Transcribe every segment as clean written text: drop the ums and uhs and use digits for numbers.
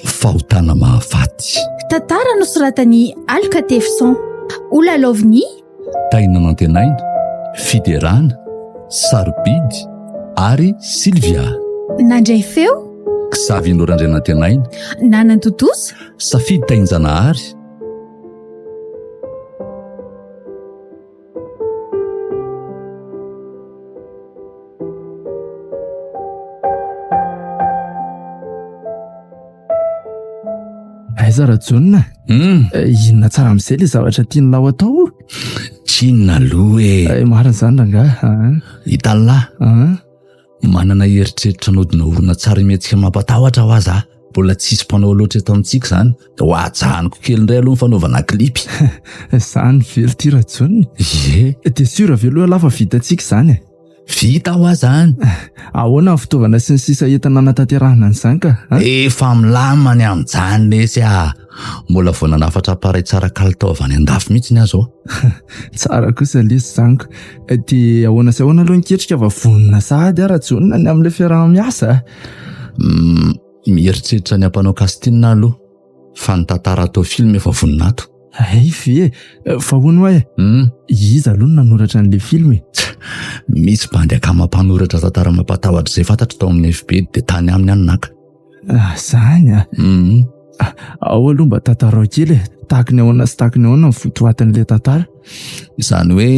Fahotana mahafaty. Tantara nosoratan'i Aloka Tefson. Holalaovin'i. Tahina Nantenaina, Fiderana, Sarobidy ary Sylvia. Nandray feo. Xavier Randrianantenaina. Nanantontosa. Safidy Tahinjanahary. Aiza Rajaona? Hmm. Eh, inona tsara amin'izay ilay zavatra tianao atao? Tsinona aloha e. Eh, marina izany rangahy. Ah. Hitan'lah. Ah. Manana eritreritra hanodina horonantsary mihetsika mampatahotra aho aza. Mbola tsisy mpanao loatra eto amintsika izany. Ho ajanoko kely indray aloha ny fanaovana clip. Izany ve ry ty Rajaona? Ie. Dia sûr ve aloha lah fa vitantsika izany e? Vita hoa zany. Ahoana ny fitaovana sy ny sisa entina hanatanterahana an'izany ka? Efa milamina ny amin'izany lesy ah. Mbola vao nanafatra appareil tsara kalitao avy any andafy mihitsy ny aho zao. Tsara kosa lesy izany ka. Dia ahoana sy ahoana aloha ny ketrika fa vonona sahady aho Rajaona ny amin'ilay fiaraha-miasa a. Mieritreritra ny hampanao casting aho aloha. Fa ny tantara atao film efa vonona ato. Hay ve e! Fa hono hoa e! Hmm? Iza aloha no nanoratra an'ilay film e? Misy bandy akama mpanoratra tantara mampatahotra izay fantatro tao amin'ny FB dia tany aminy aho no naka. Ah, zany ah. Hmm. Ah, ao aloha mba tantarao kely e. Tahaky ny ahoana sy tahaky ny ahoana ny votoatin'ilay tantara? Izany hoe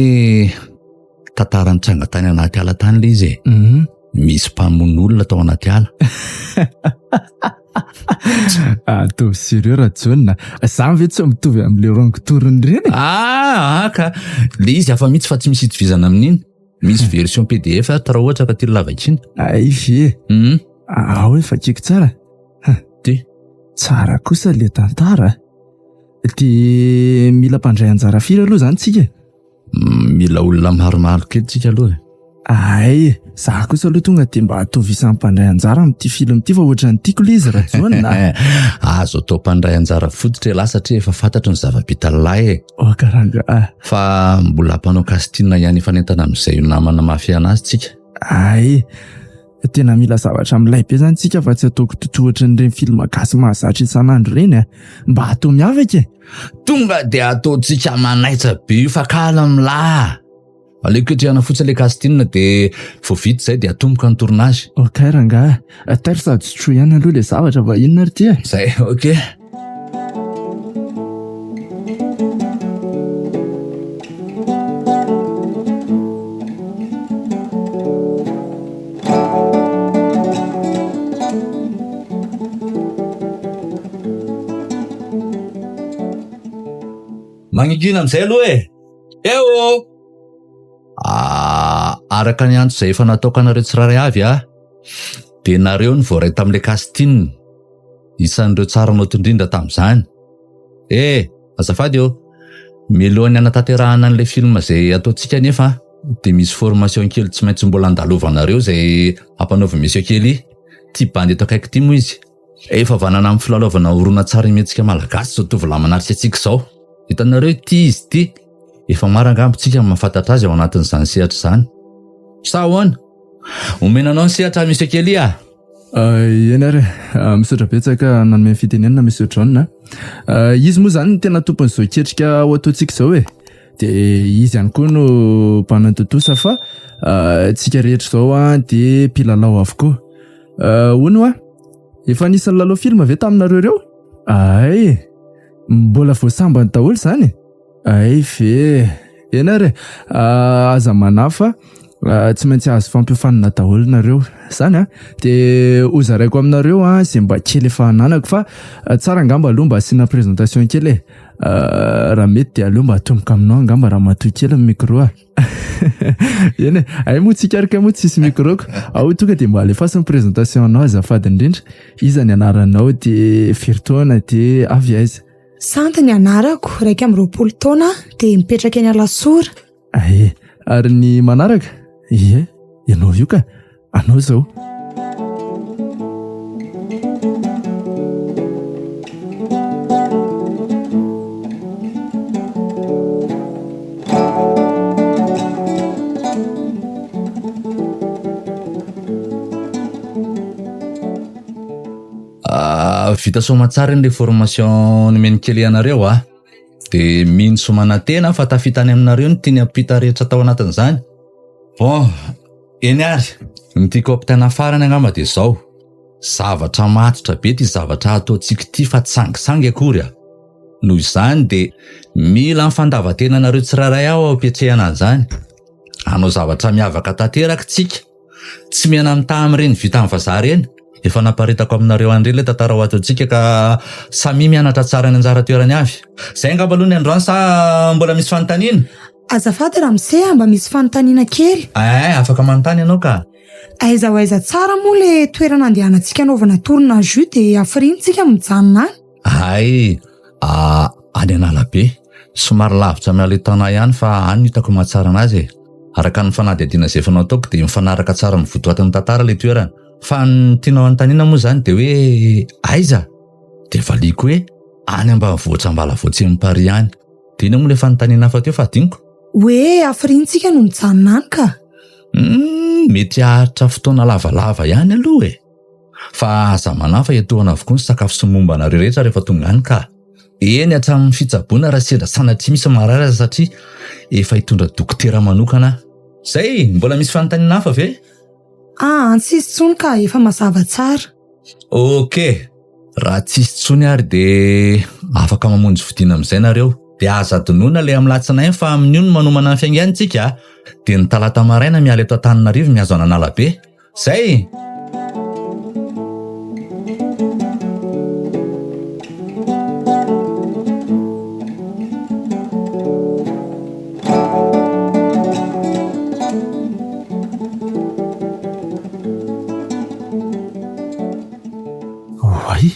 tantara nitranga tany anaty ala tany ilay izy e. Mhm. Misy mpamono olona tao anaty ala. Ataovy sérieux Rajaona. Zany ve tsy mitovy amin'ilay wrong tour-ny ireny e? Ah, ah ka. Le izy hafa mihitsy fa tsy misy itovizana amin'iny. Misy version PDF ato raha ohatra ka tia lavakiana. Ay ve. Mhm. Ao e vakiko tsara. Ty. Tsara kosa le tantara. Dia mila mpandray anjara firy aloha izany tsika e? Mila olona maromaro kely tsika aloha e. Ay, za kosa aloha tonga dia mba ataovy isan'ny mpandray anjara amin'ity film ity fa ohatran'ny tiako ilay izy Rajaona. Azo atao mpandray anjara fototra ialahy satria efa fantatro ny zava-bitan'lahy e. Ok rangahy. Fa mbola mpanao casting ihany hifanentana amin'izay io namana mafia anazy tsika. Ay, Tena mila zavatra milay be zany tsika fa tsy ataoko totohatrin'ireny film gasy mahazatra isan'andro ireny a. Mba atao miavaka e. Tonga dia ataontsika manaitra be io fa calme lah. Aleo ketrehana fotsiny le casting dia vao vita izay dia atomboka ny tournage. Ok rangahy, tairo sady sotroy ihany aloha le zavatra fa inona ary ty e? Zay, ok. Mangingina amin'izay aloha e! Eo ô! Ah, araka ny antso izay efa nataoko anareo tsirairay avy ah, dia nareo no voaray tamin'ilay casting. Isan'ireo tsara naoty indrindra tamin'izany. Eh, azafady ô. Mialohan'ny hanatanterahana an'ilay film izay ataontsika anefa dia misy formation kely tsy maintsy mbola andalovanareo izay ampanaovin'i Monsieur Kelly. Ity bandy eto akaiky ity moa izy. Efa vanana amin'ny filalaovana horonantsarimihetsika malagasy izao tovolahy manatrika antsika izao. Hitanareo ity izy ity. Efa maro angamba tsika no mahafantatra azy ao anatin'izany sehatra izany. Sa ahoana? Omena anao ny sehatra Monsieur Kelly ah! Eny ary e, misaotra betsaka nanome ny fitenenana Monsieur John a. Izy moa izany no tena tompon'izao ketrika ho ataontsika izao e. Dia izy ihany koa no mpanatontosa fa tsika rehetra izao a dia mpilalao avokoa. Hono hoa, efa nisy nilalao film ve taminareo ireo? Ay, mbola vao sambany daholo izany e. Hay ve! Eny ary e! Aza manahy fa tsy maintsy hahazo fampiofanana daholo nareo. Zany an! Dia ho zaraiko aminareo an izay mba kely efa ananako fa tsara angamba aloha mba asiana présentation kely e! Raha mety dia aleo mba atomboka aminao angamba ramatoa kely ny micro a! Eny e! Hay moa tsika ary kay moa tsisy micro ko! Ao tonga dia mba alefaso ny présentation anao azafady indrindra! Iza ny anaranao dia firy taona dia avy aiza? Sandy ny anarako, 21 taona, dia mipetraka eny Alasora. Ae, ary ny manaraka? Ie, ianao io ka, anao izao. Vita soamantsara iny le formation nomen'i Kelly anareo a. Dia mino sy manantena fa tafita any aminareo ny tiany hampita rehetra tao anatin'izany. Bon, eny ary, ny tiako hampitaina farany angamba dia izao. Zavatra matotra be ity zavatra ataontsika ity fa tsy sangisangy akory a. Noho izany dia mila ny fandavan-tenanareo tsirairay aho ampiatrehana an'izany. Hanao zavatra miavaka tanteraka tsika. Tsy miana-mitaha amin'ireny vitan'ny vazaha ireny. Efa naparitako aminareo an'ireny ilay tantara ho ataontsika ka samia mianatra tsara ny anjara toerany avy. Izay angamba aloha ny androany sa mbola misy fanontaniana? Azafady ramose a, mba misy fanontaniana kely. Eh, afaka manontany ianao ka. Aiza ho aiza tsara moa le toerana andehanantsika anaovana tournage io dia hafiriana tsika mijanona any? Hay, any Analabe. Somary lavitra miala io tanà ihany fa any no hitako mahatsara anazy e. Araka ny fanadihadiana izay efa nataoko dia mifanaraka tsara amin'ny votoatin'ny tantara ilay toerana. Fa ny tianao hanontaniana moa izany dia hoe aiza? Dia valiako hoe any ambanivohitra Ambalavoatsy Paris any. Dia inona moa ilay fanontaniana hafa teo fa adinoko? Hoe hafiriana tsika no mijanona any ka. Hum, mety haharitra fotoana lavalava ihany aloha e. Fa aza manahy fa etoana avokoa ny sakafo sy ny momba anareo rehetra rehefa tonga any ka. Eny hatramin'ny fitsaboana raha sendra sanatria misy marary aza satria efa hitondra dokotera manokana aho. Zay! Mbola misy fanontaniana hafa ve? Aa, tsisy intsony ka, efa mazava tsara. Ok! Raha tsisy intsony ary dia afaka mamonjy fodiana amin'izay nareo. Dia aza adinoina ilay amin'ny latsinainy fa amin'io no manomana ny fiaingàna tsika a! Dia ny talata maraina miala eto Antananarivo mihazo an'Analabe. Zay! Oay!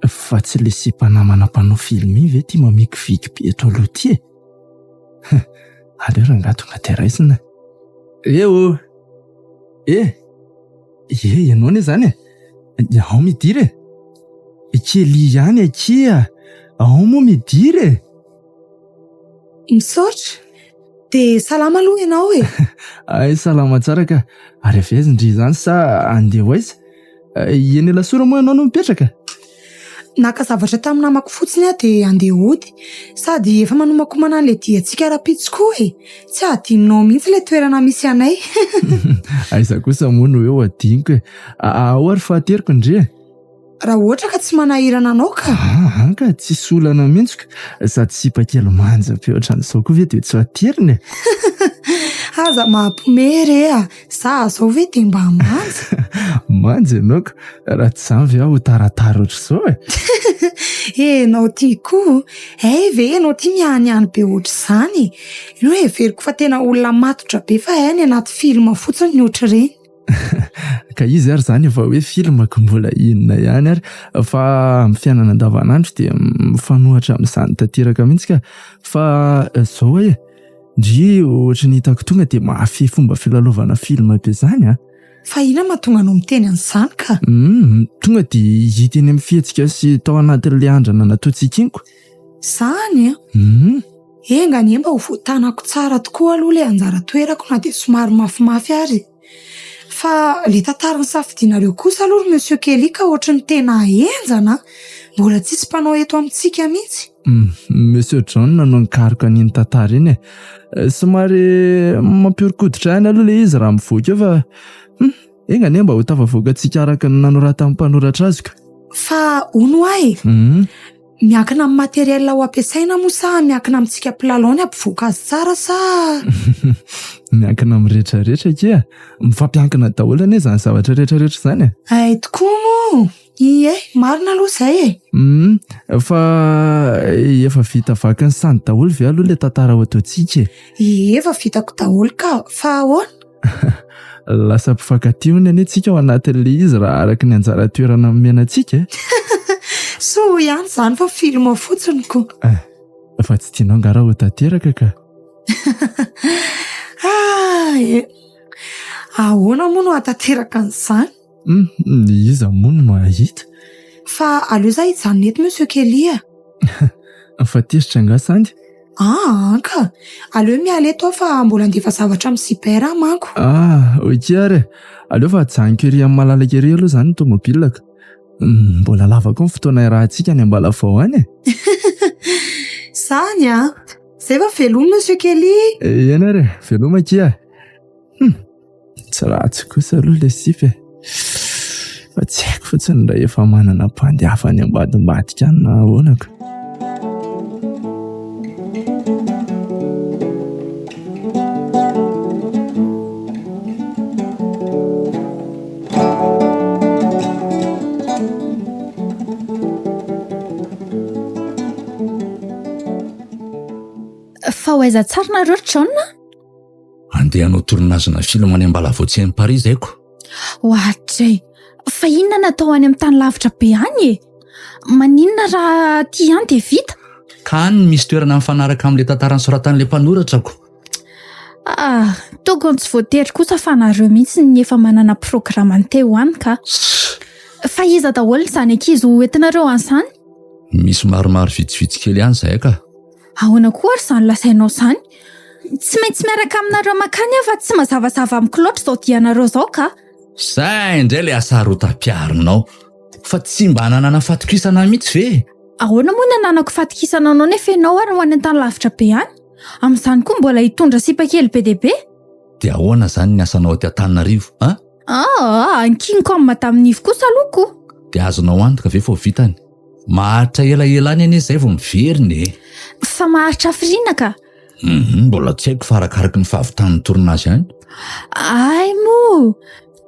Fa tsy le sipa namana mpanao film iny ve ty mamikiviky be eto aloha ty e? Aleo rangahy tonga dia raisina. Eh oh! Eh! Ie, ianao anie izany e! Ao midira e! Kely ihany akia! Ao moa midira e! Misaotra! Dia salama aloha ianao e! Hay salama tsara ka! Ary avy aiza ndry izany sa andeha ho aiza? Eny Alasora moa ianao no mipetraka? Naka zavatra tamin'ny namako fotsiny aho dia andeha hody. Sady efa manomankomana an'ilay diantsika rahampitso koa e! Tsy hadinonao mihitsy ilay toerana misy anay. Aiza kosa moa no hoe ho hadinoko e! Ao ary fa ateriko ndry e! Raha ohatra ka tsy manahirana anao ka. Aa ka tsisy olana mihitsy ka. Sady sipa kely manja be ohatran'izao koa ve dia tsy ho aterina e? Aza mampime re a! Za zao ve dia mba manja? Manja ianao ka! Raha tsy izany ve aho ho taratara ohatr'izao e? Enao ty koa! Hay ve enao ty mihanihany be ohatr'izany e? Io heveriko fa tena olona matotra be fa hay any anaty film fotsiny ny ohatr'ireny. Ka izy ary izany efa hoe film ka mbola inona ihany ary fa amin'ny fiainana andavanandro dia mifanohitra amin'izany tanteraka mihitsy ka. Fa izao e, ndry ohatry ny hitako tonga dia mahafehy fomba filalaovana film be izany an. Fa inona mahatonga anao miteny an'izany ka? Humm, tonga dia hita eny amin'ny fihetsika sy tao anatin'ilay andrana nataontsika iny ko. Izany an? Humm. Enga anie mba ho voatanako tsara tokoa aloha ilay anjara toerako na dia somary mafimafy ary e. Fa le tantara nisafidianareo kosa aloha ry Monsieur Kelly ka ohatry ny tena henjana an! Mbola tsisy mpanao eto amintsika mihitsy. Monsieur John no nikaroka an'iny tantara iny e. Somary mampihoron-koditra ihany aloha ilay izy raha mivoaka eo fa hum, enga anie mba ho tafavoakantsika araka ny nanoratan'ny mpanoratra azy ka. Fa hono hoa e! Miankina amin'ny matériel ho ampiasaina moa sa miankina amintsika mpilalao ny hampivoaka azy tsara sa. Miankina amin'ny rehetra rehetra akia. Mifampiankina daholo anie izany zavatra rehetra rehetra izany e. Hay tokoa moa! Ie, marina aloha izay e! Hum, fa efa vita vaky ny sany daholo ve aloha ilay tantara ho ataontsika e? Ie, efa vitako daholo ka, fa ahoana? Lasa mpifankatia hono anie tsika ao anatin'ilay izy raha araka ny anjara toerana nomena antsika e. Soa ihany izany fa film fotsiny ko. Eh, fa tsy tianao angaha raha ho tanteraka ka. Ah e! Ahoana moa no hahatanteraka an'izany? Hum, iza moa no mahita? Fa aleo za hijanona eto Monsieur Kelly a! Fa tezitra angaha Sandy? Aa ka! Aleo miala eto aho fa mbola handefa zavatra amin'ny cyber aho manko. Ah, ok ary e! Aleo fa ajanoko ery amin'ny malalaka ery aloha izany ny tomobilako. Mbola lava koa ny fotoana iarahantsika any Ambalavao any e. Zany an! Zay fa veloma Monsieur Kelly. Eny ary e, veloma akia. Hum, tsy ratsy kosa aloha ilay sipa e. Fa tsy haiko fotsiny raha efa manana bandy hafa any ambadimbadika any na ahoana ka. Fa ho aiza tsara nareo ry John a? Andeha hanao tournage-na film any Ambalavoatsy any Paris zay ko. Ohatray, fa inona no atao any amin'ny tany lavitra be any e? Maninona raha aty ihany dia vita? Ka any misy toerana mifanaraka amin'ilay tantara nosoratan'ilay mpanoratra ko. Ah, tokony tsy voatery kosa fa nareo mihitsy ny efa manana programme ny te ho any ka. Fa iza daholo izany ankizy ho entinareo any izany? Misy maromaro vitsivitsy kely ihany izahay ka. Ahoana koa ary izany lazainao izany? Tsy maintsy miaraka aminareo mankany aho fa tsy mazavazava amiko loatra izao dianareo izao ka. Izay indray ilay hasarotam-piaronao. Fa tsy mba nanana fatokisana mihitsy ve? Ahoana moa ny ananako fatokisana anao nefa ianao ary ho any an-tany lavitra be any? Amin'izany koa mbola hitondra sipa kely be dia be? Dia ahoana izany ny asanao aty Antananarivo, an? Aa, ankiniko amin'i Madame Nivo kosa aloha ko! Dia azonao antoka ve fa ho vitany? Maharitra elaela any anie izay vao miverina e! Fa maharitra hafiriana ka? Hum, mbola tsy haiko fa arakaraky ny fahavitan'ny tournage any. Hay moa!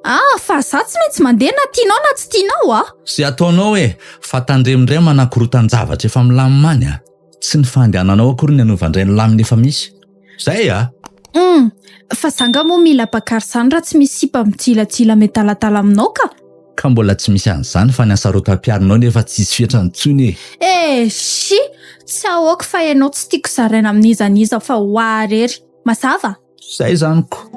Ah, fa za tsy maintsy mandeha na tianao na tsy tianao ah! Izay ataonao e! Fa tandremo indray manakorotan-javatra efa milamina any a! Tsy ny fandehananao akory ny hanova indray ny lamina efa misy. Zay a! Hum, fa za nga moa mila bakary zany raha tsy misy sipa mijilajila miadaladala aminao ka! Ka mbola tsy misy an'izany fa ny hasarotam-piaronao nefa tsisy fetrany intsony e! Eh! Shi! Tsy ahoako fa ianao tsy tiako zaraina amin'iza n'iza fa ho ahy irery. Mazava? Zay zany ko.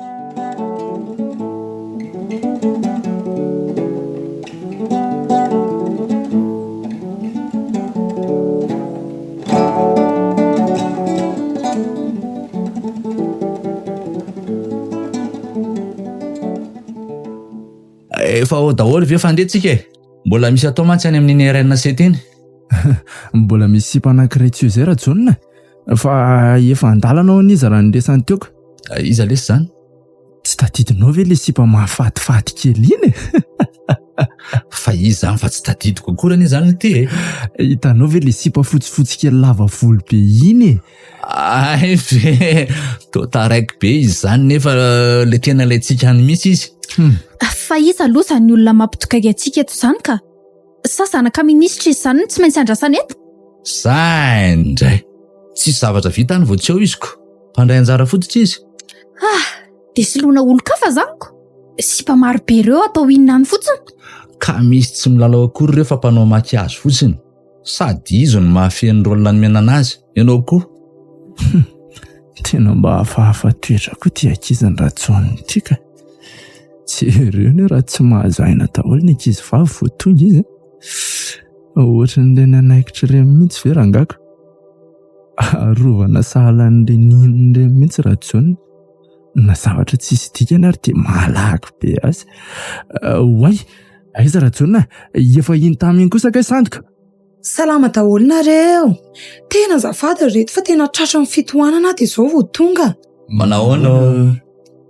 Efa ao daholo ve fa andeha tsika e? Mbola misy atao mantsy any amin'iny RNCT iny. Mbola misy sipa anankiray tsy eo izay Rajaona. Fa efa an-dalana hono izy raha ny resany teo ka. Iza lesy izany? Tsy tadidinao ve le sipa mahafatifaty kely iny e? Fa iza izany fa tsy tadidiko akory anie izany ity e. Hitanao ve le sipa fotsifotsy kely lava volo be iny e? Hay ve, toa taraiky be izy izany nefa le tena ilaintsika any mihitsy izy. Fa iza aloha izany olona mampitokaiky antsika eto izany ka? Sa zanaka minisitra izy izany no tsy maintsy andrasana eto? Zay indray! Tsisy zavatra vita any vao tsy eo izy ko! Mpandray anjara fototra izy. Ah! Dia soloina olon-kafa izany ko! Sipa maro be ireo atao inona any fotsiny? Ka misy tsy milalao akory ireo fa mpanao maquillage fotsiny. Sady izy no mahafehy ny rôle nomena anazy, ianao koa. Hum! Tena mba hafahafa toetra koa ity ankizin'i Rajaona ity ka! Jereo anie raha tsy mahazo aina daholo ny ankizy vavy vao tonga izy a. Ohatran'ireny anaikitra ireny mihitsy ve rangako? Arovana sahala an'ireny inona ireny mihitsy Rajaona. Na zavatra tsisy dikany ary dia malaky be azy. Oay, aiza Rajaona? Efa iny tamin'iny kosa kay sandoka. Salama daholo nareo! Tena azafady ry reto fa tena tratran'ny fitohanana aho dia izao vao tonga. Manahoana ô?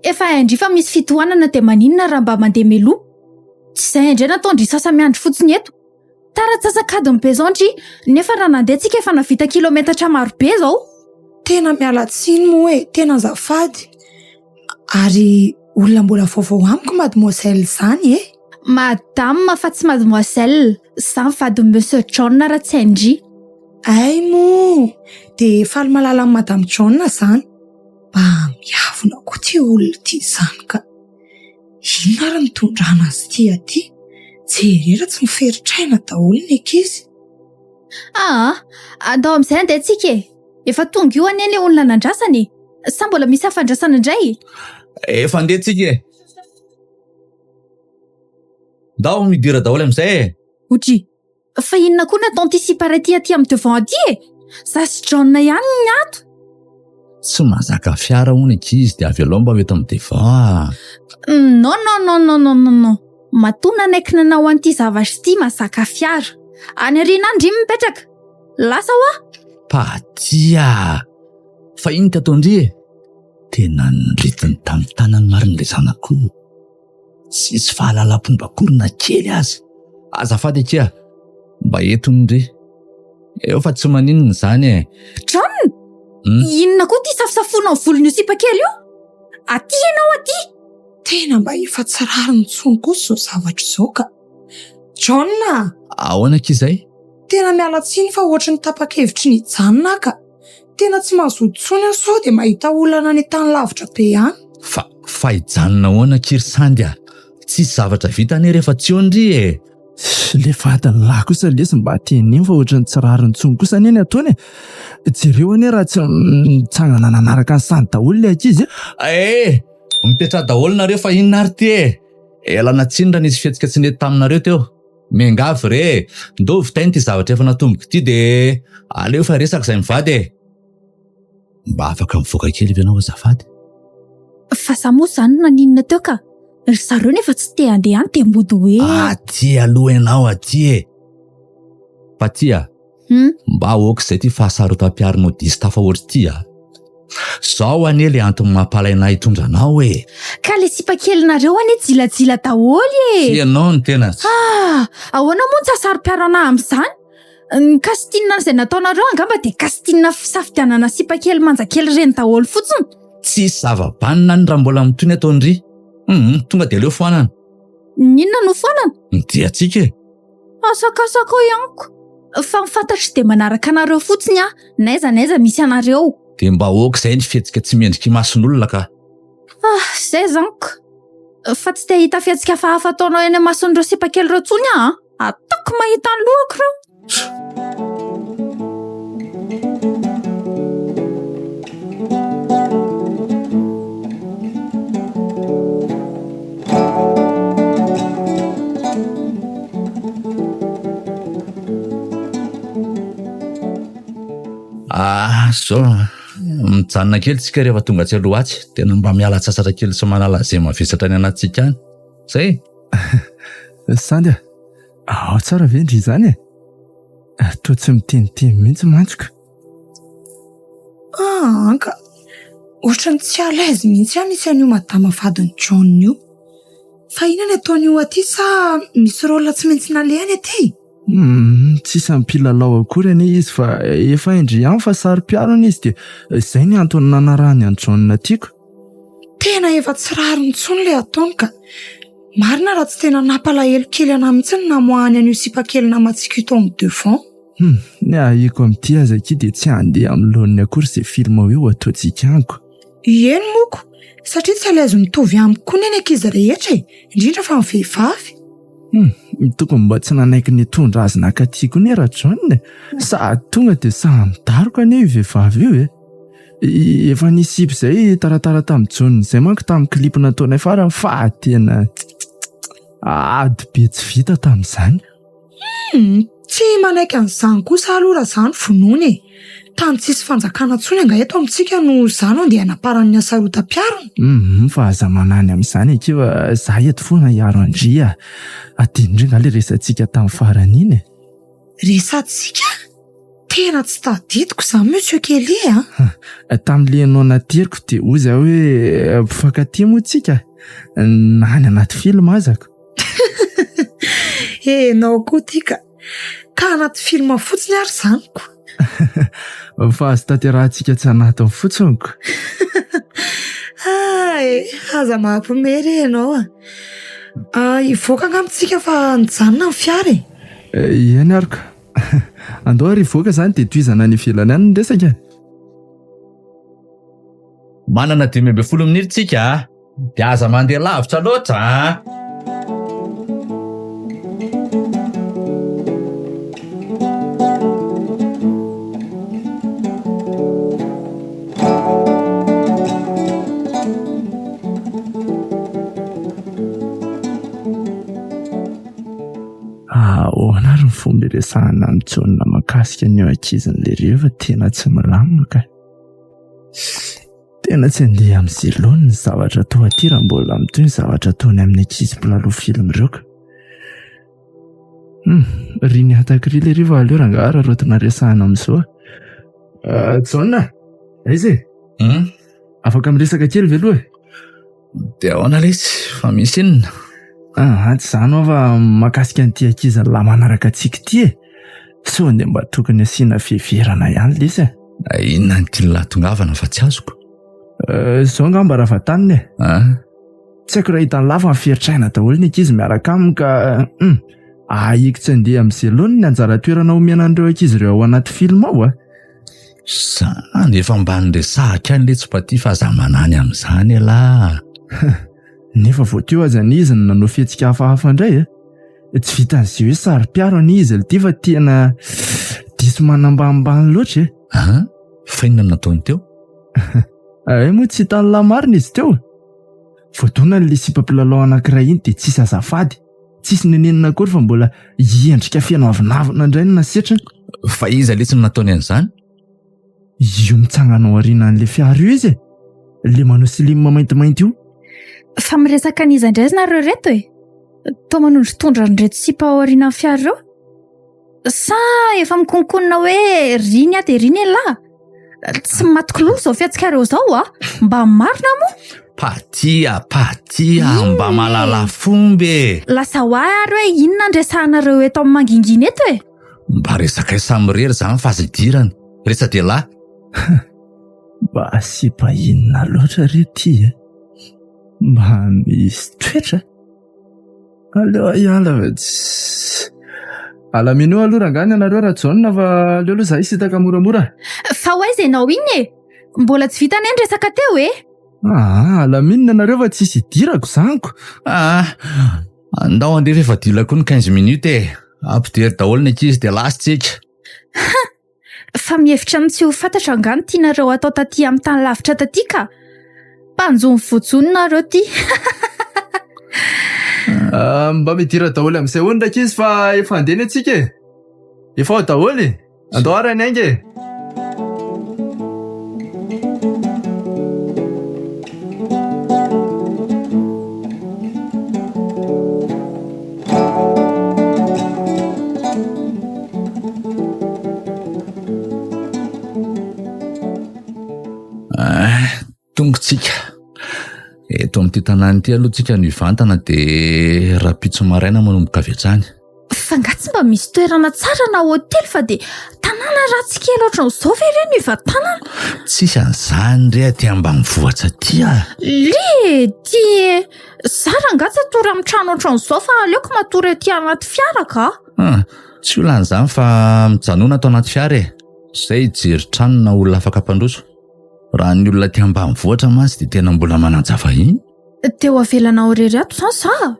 Efa hain-dry fa misy fitohanana dia maninona raha mba mandeha meloa? Tsy izay indray nataon-dry sasa-miandry fotsiny eto. Tara antsasak'adiny be izao ndry, nefa raha nandeha tsika efa nahavita kilometatra maro be izao. Tena miala tsiny moa e, tena azafady. Ary olona mbola vaovao amiko mademoiselle izany e! Madame fa tsy mademoiselle, za ny vadin'i Monsieur John raha tsy hain-dry. Hay moa! Dia faly mahalala an'i Madame John izany. Mba miavona koa ity olona ity izany ka. Inona ary no nitondrana azy ity aty? Jereo raha tsy miferitr'aina daholo ny ankizy. Aa! Andao amin'izay andeha tsika e! Efa tonga io anie ilay olona nandrasana e! Sa mbola misy hafa andrasana indray? Efa andeha tsika e! Ndao midira daholo amin'izay e! Odry! Fa inona koa no ataon'ity sipa iray ity aty amin'ny devant aty e? Za sy John ihany ny ato! Tsy mahazaka fiara hono ankizy dia avelao mba ho eto amin'ny devant a! Non non non non non non non! Matoa nanaiky nanao an'ity zavatra ity mazaka fiara. Any aoriana any ndry mipetraka. Lasa hoa. Paty a! Fa ino ty ataon-dry e? Tena noritiny tamin'ny tanany marina ilay zanako io. Tsisy fahalalam-pomba akory na kely aza. Azafady akia, mba eto hono ndry. Eo fa tsy maninona izany e. John! Hmm? Inona koa ity safosafoanao volon'io sipa kely io? Aty ianao aty! Tena mba efa tsy rariny intsony kosa izao zavatra izao ka. John a! Ahoana akia izay? Tena miala tsiny fa ohatry ny tapa-kevitry ny hijanona aho ka. Tena tsy mazoto intsony aho sao dia mahita olana any an-tany lavitra be any. Fa, fa hijanona ahoana akia ry Sandy a? Tsisy zavatra vita anie rehefa tsy eo ndry e! Le vadin'ny lahy kosa lesy mba teneno fa ohatran'ny tsy rariny intsony kosa anie ny ataony e! Jereo anie raha tsy mitsangana nanaraka an'i Sandy daholo le ankizy e! Eh! Mipetraha daholo nareo fa inona ary ty e! Ialana tsiny raha nisy fihetsika tsy nety taminareo teo. Miangavy re e! Ndao vitaina ity zavatra efa natomboko ity de aleo efa resaka izay mivady e! Mba afaka mivoaka kely ve ianao azafady? Fa za moa zany naninona teo ka? Ry zareo nefa tsy te handeha any dia mody hoe. Aty aloha ianao aty e! Paty a! Hmm? Mba ok izay ity fahasarotam-piaronao diso tafahoatra ity a! Zao anie le antony mampalaina ahy hitondra anao e! Ka le sipa kelinareo anie jilajila daholo e! Tsy ianao no tena. Ah! Ahoana moa no tsy hahasaro-piaro anah amin'izany? Ny casting izay nataonareo angamba dia casting fisafidianana sipa kely manja kely ireny daholo fotsiny. Tsisy zava-banona any raha mbola mitohy ny ataon-dry. Hum, tonga dia aleo foanana. Ny inona no foanana? Ny diantsika e! Asakasakao ihany ko. Fa ny fantatro dia manaraka anareo fotsiny aho, n'aiza n'aiza misy anareo. Dia mba ok izay ny fihetsika tsy mendrika imason'olona ka. Ah, izay izany ko. Fa tsy te hahita fihetsika hafahafa ataonao eny imason'ireo sipa kely ireo intsony aho an. Ataoko mahita ny lohako ireo. Ah, zao mijanona kely tsika rehefa tonga atsy aloha atsy. Tena mba miala sasatra kely sy manala izay mavesatra any anatintsika any. Zay. Sandy a, ao tsara ve ndry izany e? Toa tsy miteniteny mihitsy mantsy ka. Ah, anka. Ohatran'ny tsy à l'aise mihitsy aho misy an'io madama vadin'i John io. Fa inona ny ataon'io aty sa misy rôle tsy maintsy nalehany aty? Humm, tsy isan'ny mpilalao akory anie izy fa efa hain-dry ihany fa saro-piaro anie izy dia izay ny antony nanarahany an'i John aty ko. Tena efa tsy rariny intsony ilay ataony ka. Marina raha tsy tena nampalahelo kely anah mihitsy ny namoahany an'io sipa kely namantsika io tao amin'ny devant. Humm, ny ahiako amin'ity aza akia dia tsy handeha amin'ny laoniny akory izay film hoe ho ataontsika any ko. Ieny moa ko, satria tsy à l'aise mitovy amiko koa ny ankizy rehetra e, indrindra fa ny vehivavy. Humm, tokony mba tsy nanaiky nitondra azy nakaty koa anie Rajaona e, sady tonga dia sahy midaroka anie io vehivavy io e. Efa nisy sipa izay taratara tamin'i Jaona izay manko tamin'ny clip nataonay farany fa tena ady be tsy vita tamin'izany. Humm, tsy manaiky an'izany kosa aloha raha za no vonoina e! Tany tsisy fanjakana intsony angaha eto amintsika no za no andeha hanaparan'ny hasarotam-piarona? Humm, fa aza manany amin'izany akia fa za eto foana hiaro an-dry a! Adinondry angaha ilay resatsika tamin'ny farany iny e! Resatsika? Tena tsy tadidiko izany Monsieur Kelly a! Tamin'ilay ianao nateriko dia hoy izaho hoe mpifankatia moa tsika? Na any anaty film aza ko. Enao koa ty ka! Ka anaty film fotsiny ary izany ko! Fa azo tanterahantsika tsy anatiny fotsiny ko! Hay! Aza mampiomehy re ianao a! Hivoaka angamba tsika fa nijanona ny fiara e! Eny ary ka! Andao ary hivoaka izany dia tohizana any ivelany any ny resaka e! Manana 15 minitra tsika a! Dia aza mandeha lavitra loatra a! Ahoana ary ny fomba iresahana amin'i Jaona mahakasika an'io ankizin'i Lery io fa tena tsy milamina ka. Tena tsy handeha amin'izay laoniny ny zavatra atao aty raha mbola mitohy ny zavatra ataony amin'ny ankizy mpilalao film ireo ka. Hum, ry ny hataka ry lery fa aleo rangahy araraotina resahana amin'izao. Ah, Jaona, aiza e? Hmm? Afaka miresaka kely ve aloha e? Dia ahoana lesy fa misy inona? Ah, tsy izany hoa fa mahakasika an'ity ankizy lahy manaraka antsika ity e. Sao dia mba tokony asiana fiheverana ihany lesy e. Inona ny tian'i lahy tongavana fa tsy azoko? Eh, izao angamba raha vataniny e. Ah? Tsy haiko raha hitan'i lahy fa miferotraina daholo ny ankizy miaraka aminy ka hum, ahiko tsy handeha amin'izay laoniny ny anjara toerana omena an'ireo ankizy ireo ao anaty film ao a. Zany efa mba niresahako ihany letsy Paty fa aza manany amin'izany ialahy. Nefa vao teo aza anie izy no nanao fihetsika hafahafa indray e. Tsy vitan'izay hoe saro-piaro anie izy ity fa tena diso manambanimbany loatra e. An? Fa inona no nataony teo? Ay moa tsy hitan'ny lahy marina izy teo. Voadonany ilay sipa mpilalao anankiray iny dia tsisy azafady. Tsisy nenenina akory fa mbola endrika feno avonavona indray no nasetriny. Fa iza letsy no nataony an'izany? Io mitsangana ao aorianan'ilay fiara io izy e! Ilay manao slim maintimainty io. Fa miresaka an'iza indray izy nareo ireto e? Toa manondrotondro an'ireto sipa ao aorianan'ny fiara ireo? Sa efa mikonkonona hoe riny aho dia riny ialahy? Tsy matoky loha izao fihetsikareo izao a! Mba marina moa? Patia, Patia, mba mahalala fomba e! Lasa ho ahy ary hoe inona no resahanareo eto amin'ny mangingina eto e? Mba resakay samirery izany fa aza idirana. Resa-dehilahy. Mba sipa inona loatra re ty e? Mba misy toetra? Aleo hiala fa tsy. Alamino eo aloha rangahy ny anareo Rajaona fa aleo aloha izahay hisintaka moramora. Fa ho aiza ianao iny e? Mbola tsy vita anie ny resaka teo e! Aa, alamino ny anareo fa tsisy idirako izany ko. Aa, andao andeha fa efa dila koa ny quinze minutes e! Ampidero daholo ny ankizy dia lasa tsika. Fa mihevitra ny tsy ho fantatra angaha ny tianareo atao taty amin'ny tany lavitra taty ka! Mpanjono voajono nareo ty! Ah, mba midira daholo amin'izay hono rankizy fa efa handeha ny antsika e! Efa ao daholo e! Andao ary hanainga e! Ah, tonga tsika. Eto amin'ity tanàna ity aloha tsika no hivantana dia rahampitso maraina manomboka avy hatrany. Fa nga tsy mba misy toerana tsara na hotely fa dia tanàna ratsy kely ohatran'izao ve re no hivantanana? Tsisy an'izany re aty ambanivohitra aty ah. Le ty e! Za rangaha tsy hatory amin'ny trano ohatran'izao fa aleoko matory aty anaty fiara ka. Ah, tsy olana izany fa mijanona ato anaty fiara e. Zay hijery trano na olona afaka hampandroso. Raha ny olona aty ambanivohitra mantsy dia tena mbola manaja vahiny. Dia ho avelanao irery ato izany za?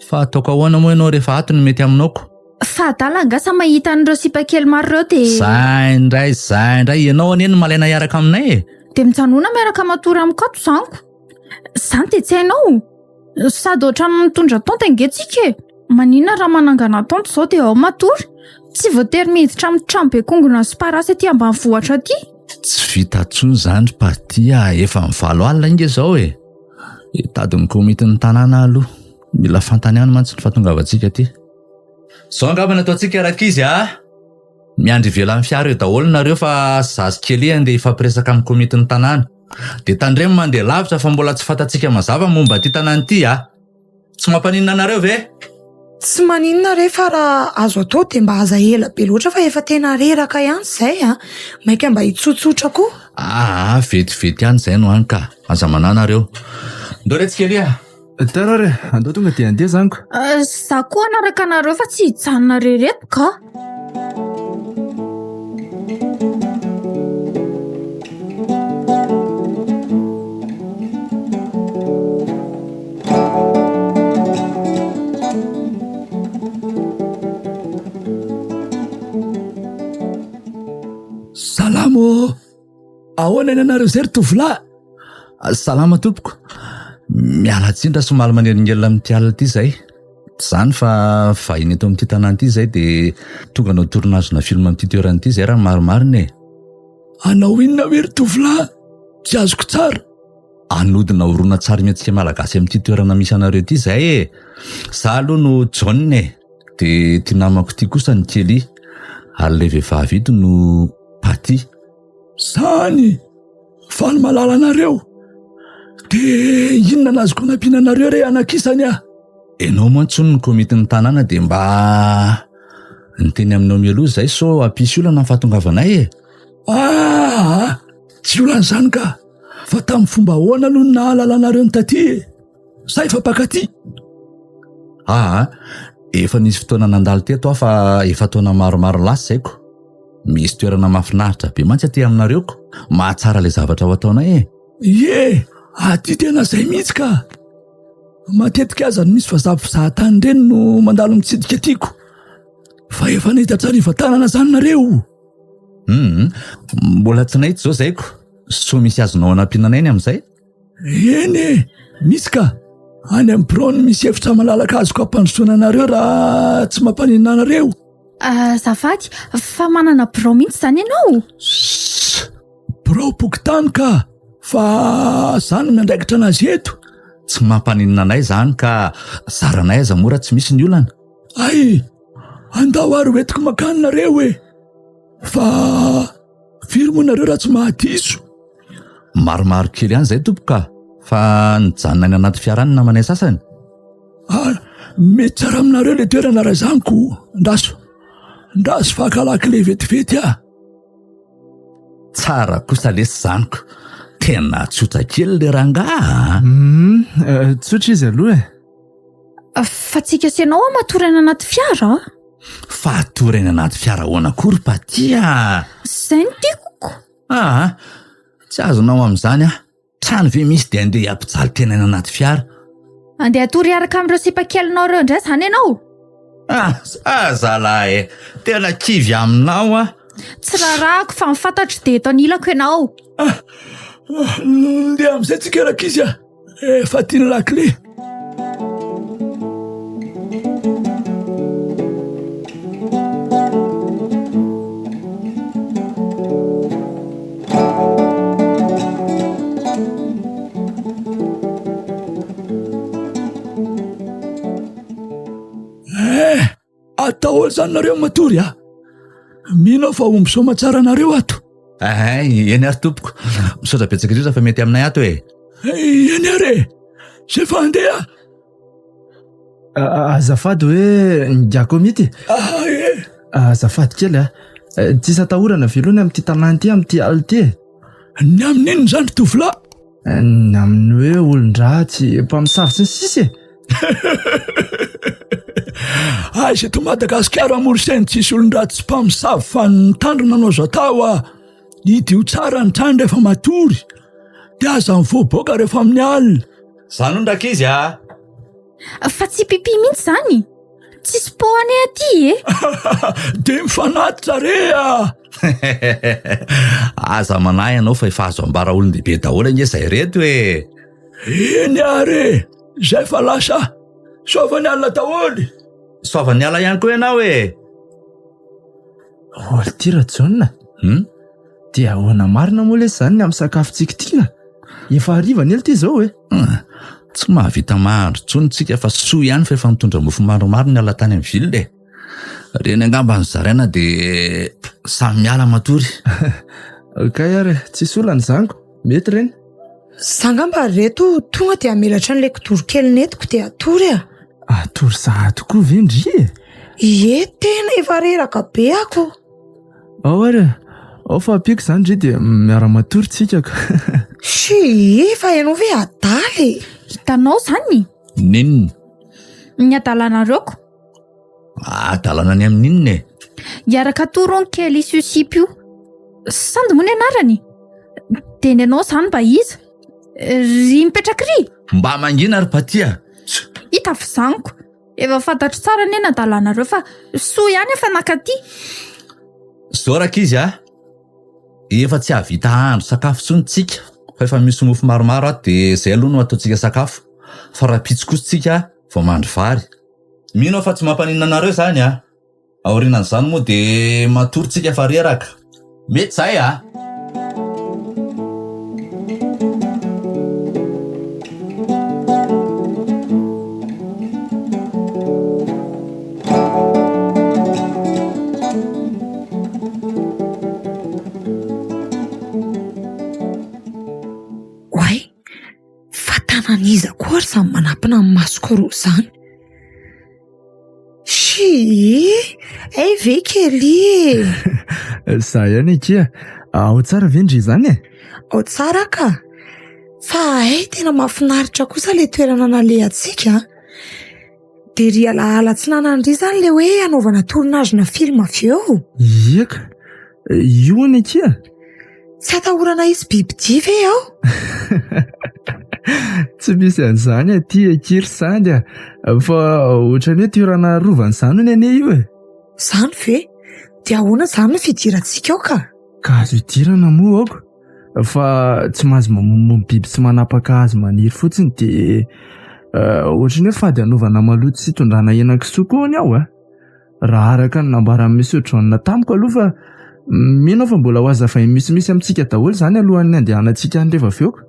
Fa ataoko ahoana moa ianao rehefa ato no mety aminao ko? Fa adala angaha sa mahita an'ireo sipa kely maro ireo dia. Zay indray, zay indray, ianao anie no malaina hiaraka aminay e! Dia mijanona miaraka matory amiko ato izany ko! Izany dia tsy hainao? Sady ohatran'ny mitondra tente ange tsika e! Maninona raha manangana tente izao dia ao matory? Tsy voatery miditra amin'ny trano be kongona sy parasy aty ambanivohitra aty. Tsy vita intsony izany ry Paty a! Efa mivalo alina ange izao e! Hitady ny komitin'ny tanàna aho aloha. Mila fantany ihany mantsy ny fahatongavantsika aty. Izao angamba no ataontsika rankizy a! Miandry ivelan'ny fiara eo daholo nareo fa zaza kely andeha hifampiresaka amin'ny komitin'ny tanàna. Dia tandremo mandeha lavitra fa mbola tsy fantatsika mazava momba ity tanàna ity a! Tsy mampaninona anareo ve? Tsy maninona re fa raha azo atao dia mba aza ela be loatra fa efa tena reraka ihany izay a! Maika mba hitsotsotra koa. Aa, vetivety ihany izay no any ka! Aza manahy nareo. Ndao re tsikely a! Tara ary e! Andao tonga dia handeha zany ko! Za koa hanaraka anareo fa tsy hijanona irery eto ka! Salama ô! Ahoana ny anareo izay ry tovolahy? Salama tompoko. Miala tsiny raha somary manelingelina amin'ity alina ity izay. Tsy izany fa vahiny eto amin'ity tanàna ity izay dia tonga hanao tournage-na film amin'ity toerana ity izay raha ny marimarina e. Hanao inona hoe ry tovolahy? Tsy azoko tsara. Hanodina horonantsarimihetsika malagasy amin'ity toerana misy anareo ity izay e! Za aloha no John e! Dia ity namako ity kosa ny Kelly, ary ilay vehivavy ito no Patty. Zany! Faly mahalala anareo! Dia inona no azoko anampiana anareo re anakisany ah? Ianao mantsy hono ny komitin'ny tanàna dia mba niteny aminao mialoha izay sao hampisy olana ny fahatongavanay e! Aa! Tsy olana izany ka! Fa tamin'ny fomba ahoana aloha no nahalalanareo ny taty e? Sa efa mpakaty? Aa! Efa nisy fotoana nandalo teto aho fa efa taona maromaro lasa izay ko. Misy toerana mahafinaritra be mantsy aty aminareo ko. Mahatsara ilay zavatra ho ataonay e! Ie! Aty tena izay mihitsy ka! Matetika aza no misy vazaha mpizaha tany ireny no mandalo mitsidika aty ko. Fa efa nahita tsarivatanana izany nareo? Hum, mbola tsy nahita izao izay ko. Soa misy azonao anampiana anay ny amin'izay? Eny e, misy ka. Any amin'ny birao no misy efitra malalaka azoko ampandrosoana anareo raha tsy mampaninona anareo. Azafady, fa manana birao mihitsy izany ianao? Sss, biraom-pokontany ka, fa za no miandraikitra anazy eto. Tsy mampaninona anay izany ka, zaranay aza moa raha tsy misy ny olana. Hay, andao ary ho entiko mankany nareo e! Fa firy moa nareo raha tsy mahadiso? Maromaro kely ihany izay tompoko ka, fa nijanona any anaty fiara any ny namanay sasany. Ah, mety tsara aminareo ilay toerana raha izany ko, ndraso, ndraso fa haka lakile vetivety aho. Tsara kosa lesy izany ko, tena tsotra kely le rangahy a! Hum, tsotra izy aloha e. Fa tsika sy ianao matory any anaty fiara a! Fa hatory any anaty fiara ahoana koa ry Paty a! Izay no tiako ko! Aa, tsy azonao amin'izany aho. Trano ve misy dia andeha hampijaly tena any anaty fiara? Andeha hatory hiaraka amin'ireo sipa kelinao ireo indray izany ianao? Ah, ah zalahy e! Tena kivy aminao aho. Tsy raharahako fa ny fantatro dia eto anilako ianao. Ah, ndeha amin'izay tsika rankizy a! Efa aty ny lakile. Eh, atao zany nareo matory a. Mino aho fa omby soamatsara anareo ato. Ay, eny ary tompoko. Misaotra betsaka indrindra fa mety aminay ato e. Eny ary e. Zay fa andeha. Azafady hoe ngiako mihitsy. Ah, e. Azafady kely a. Tsisy atahorana ve aloha ny amin'ity tanàna ity amin'ity alina ity e? Ny amin'inona izany ry tovolahy? Ny amin'ny hoe olon-dratsy, mpamosavy sy ny sisa e. Aiza eto Madagasikara moa ry sainy tsisy olon-dratsy sy mpamosavy fa ny mitandrina no azo atao a. Hidio tsara ny trano rehefa matory dia aza mivoaboaka rehefa amin'ny alina. Zany hono rankizy a! Fa tsy pipi mihitsy izany. Tsisy pot anie aty e! Dia mifanatitra re a! Aza manahy ianao fa efa azo ambara olon-dehibe daholo ange izay reto e! Eny ary e! Izay fa lasa! Soava ny alina daholo! Soava ny ala ihany koa ianao e! Holy ty Rajaona! Hum? Dia ahoana marina moa lesy izany ny amin'ny sakafontsika ity ka? Efa hariva anie ity izao e! Hum, tsy mahavita mahandro intsony tsika fa soa ihany fa efa nitondra mofo maromaro niala tany amin'ny ville e! Ireny angamba no zaraina dia samy miala matory. Kay ary e, tsisy olana izany ko, mety ireny. Za angamba ry reto tonga dia hamelatra an'ilay kidoro kely nentiko dia hatory a! Hatory sahady koa ve ndry e? Ie, tena efa reraka be aho ko! Ao ary e! Ao fa ampiako izany ndry dia miara-matory tsika ka! Shii, fa ianao ve adala e? Hitanao izany? N'inona? Ny adalanareo ko! Adalana ny amin'inona e? Hiaraka hatory hono kely io sipa io. Sandy moa ny anarany? Dia ny anao izany mba iza? Ry mipetraka ry? Mba mangina ry Paty a! Hita fizaniko. Efa fantatro tsara anie ny adalanareo fa soa ihany efa nakaty. Zao rankizy a! Efa tsy hahavita hahandro sakafo intsony tsika fa efa misy mofo maromaro ato dia izay aloha no ataontsika sakafo fa rahampitso kosa tsika vao mahandro vary. Mino aho fa tsy mampaninona anareo izany a! Aorianan'izany moa dia matory tsika fa reraka. Mety izay a! Iza koa ary izany manampina ny masoko roa izany? Shii! Hay ve Kelly e! Za ihany akia. Ao tsara ve ndry izany e? Ao tsara ka! Fa hay tena mahafinaritra kosa ilay toerana nalehantsika an! Dia ry alaala tsy nanandria izany ilay hoe hanaovana tournage-na film avy eo? Ie ka! Io anie akia! Tsy atahorana hisy bibidia ve ao? Tsy misy an'izany aty akia ry Sandy a! Fa ohatran'ny hoe toerana arovana izany hono anie io e! Izany ve? Dia ahoana izany ny fidirantsika ao ka? Ka azo idirana moa aoka! Fa tsy mahazo mamonomono biby sy manapaka hazo maniry fotsiny dia ohatran'ny hoe fady hanaovana maloto sy hitondrana henan-kisoa koa hono aho a! Raha araka ny nambaran'i Monsieur John tamiko aloha fa mino aho fa mbola ho hazavainy misimisy amintsika daholo izany alohan'ny handehanantsika any rehefa avy eo ka.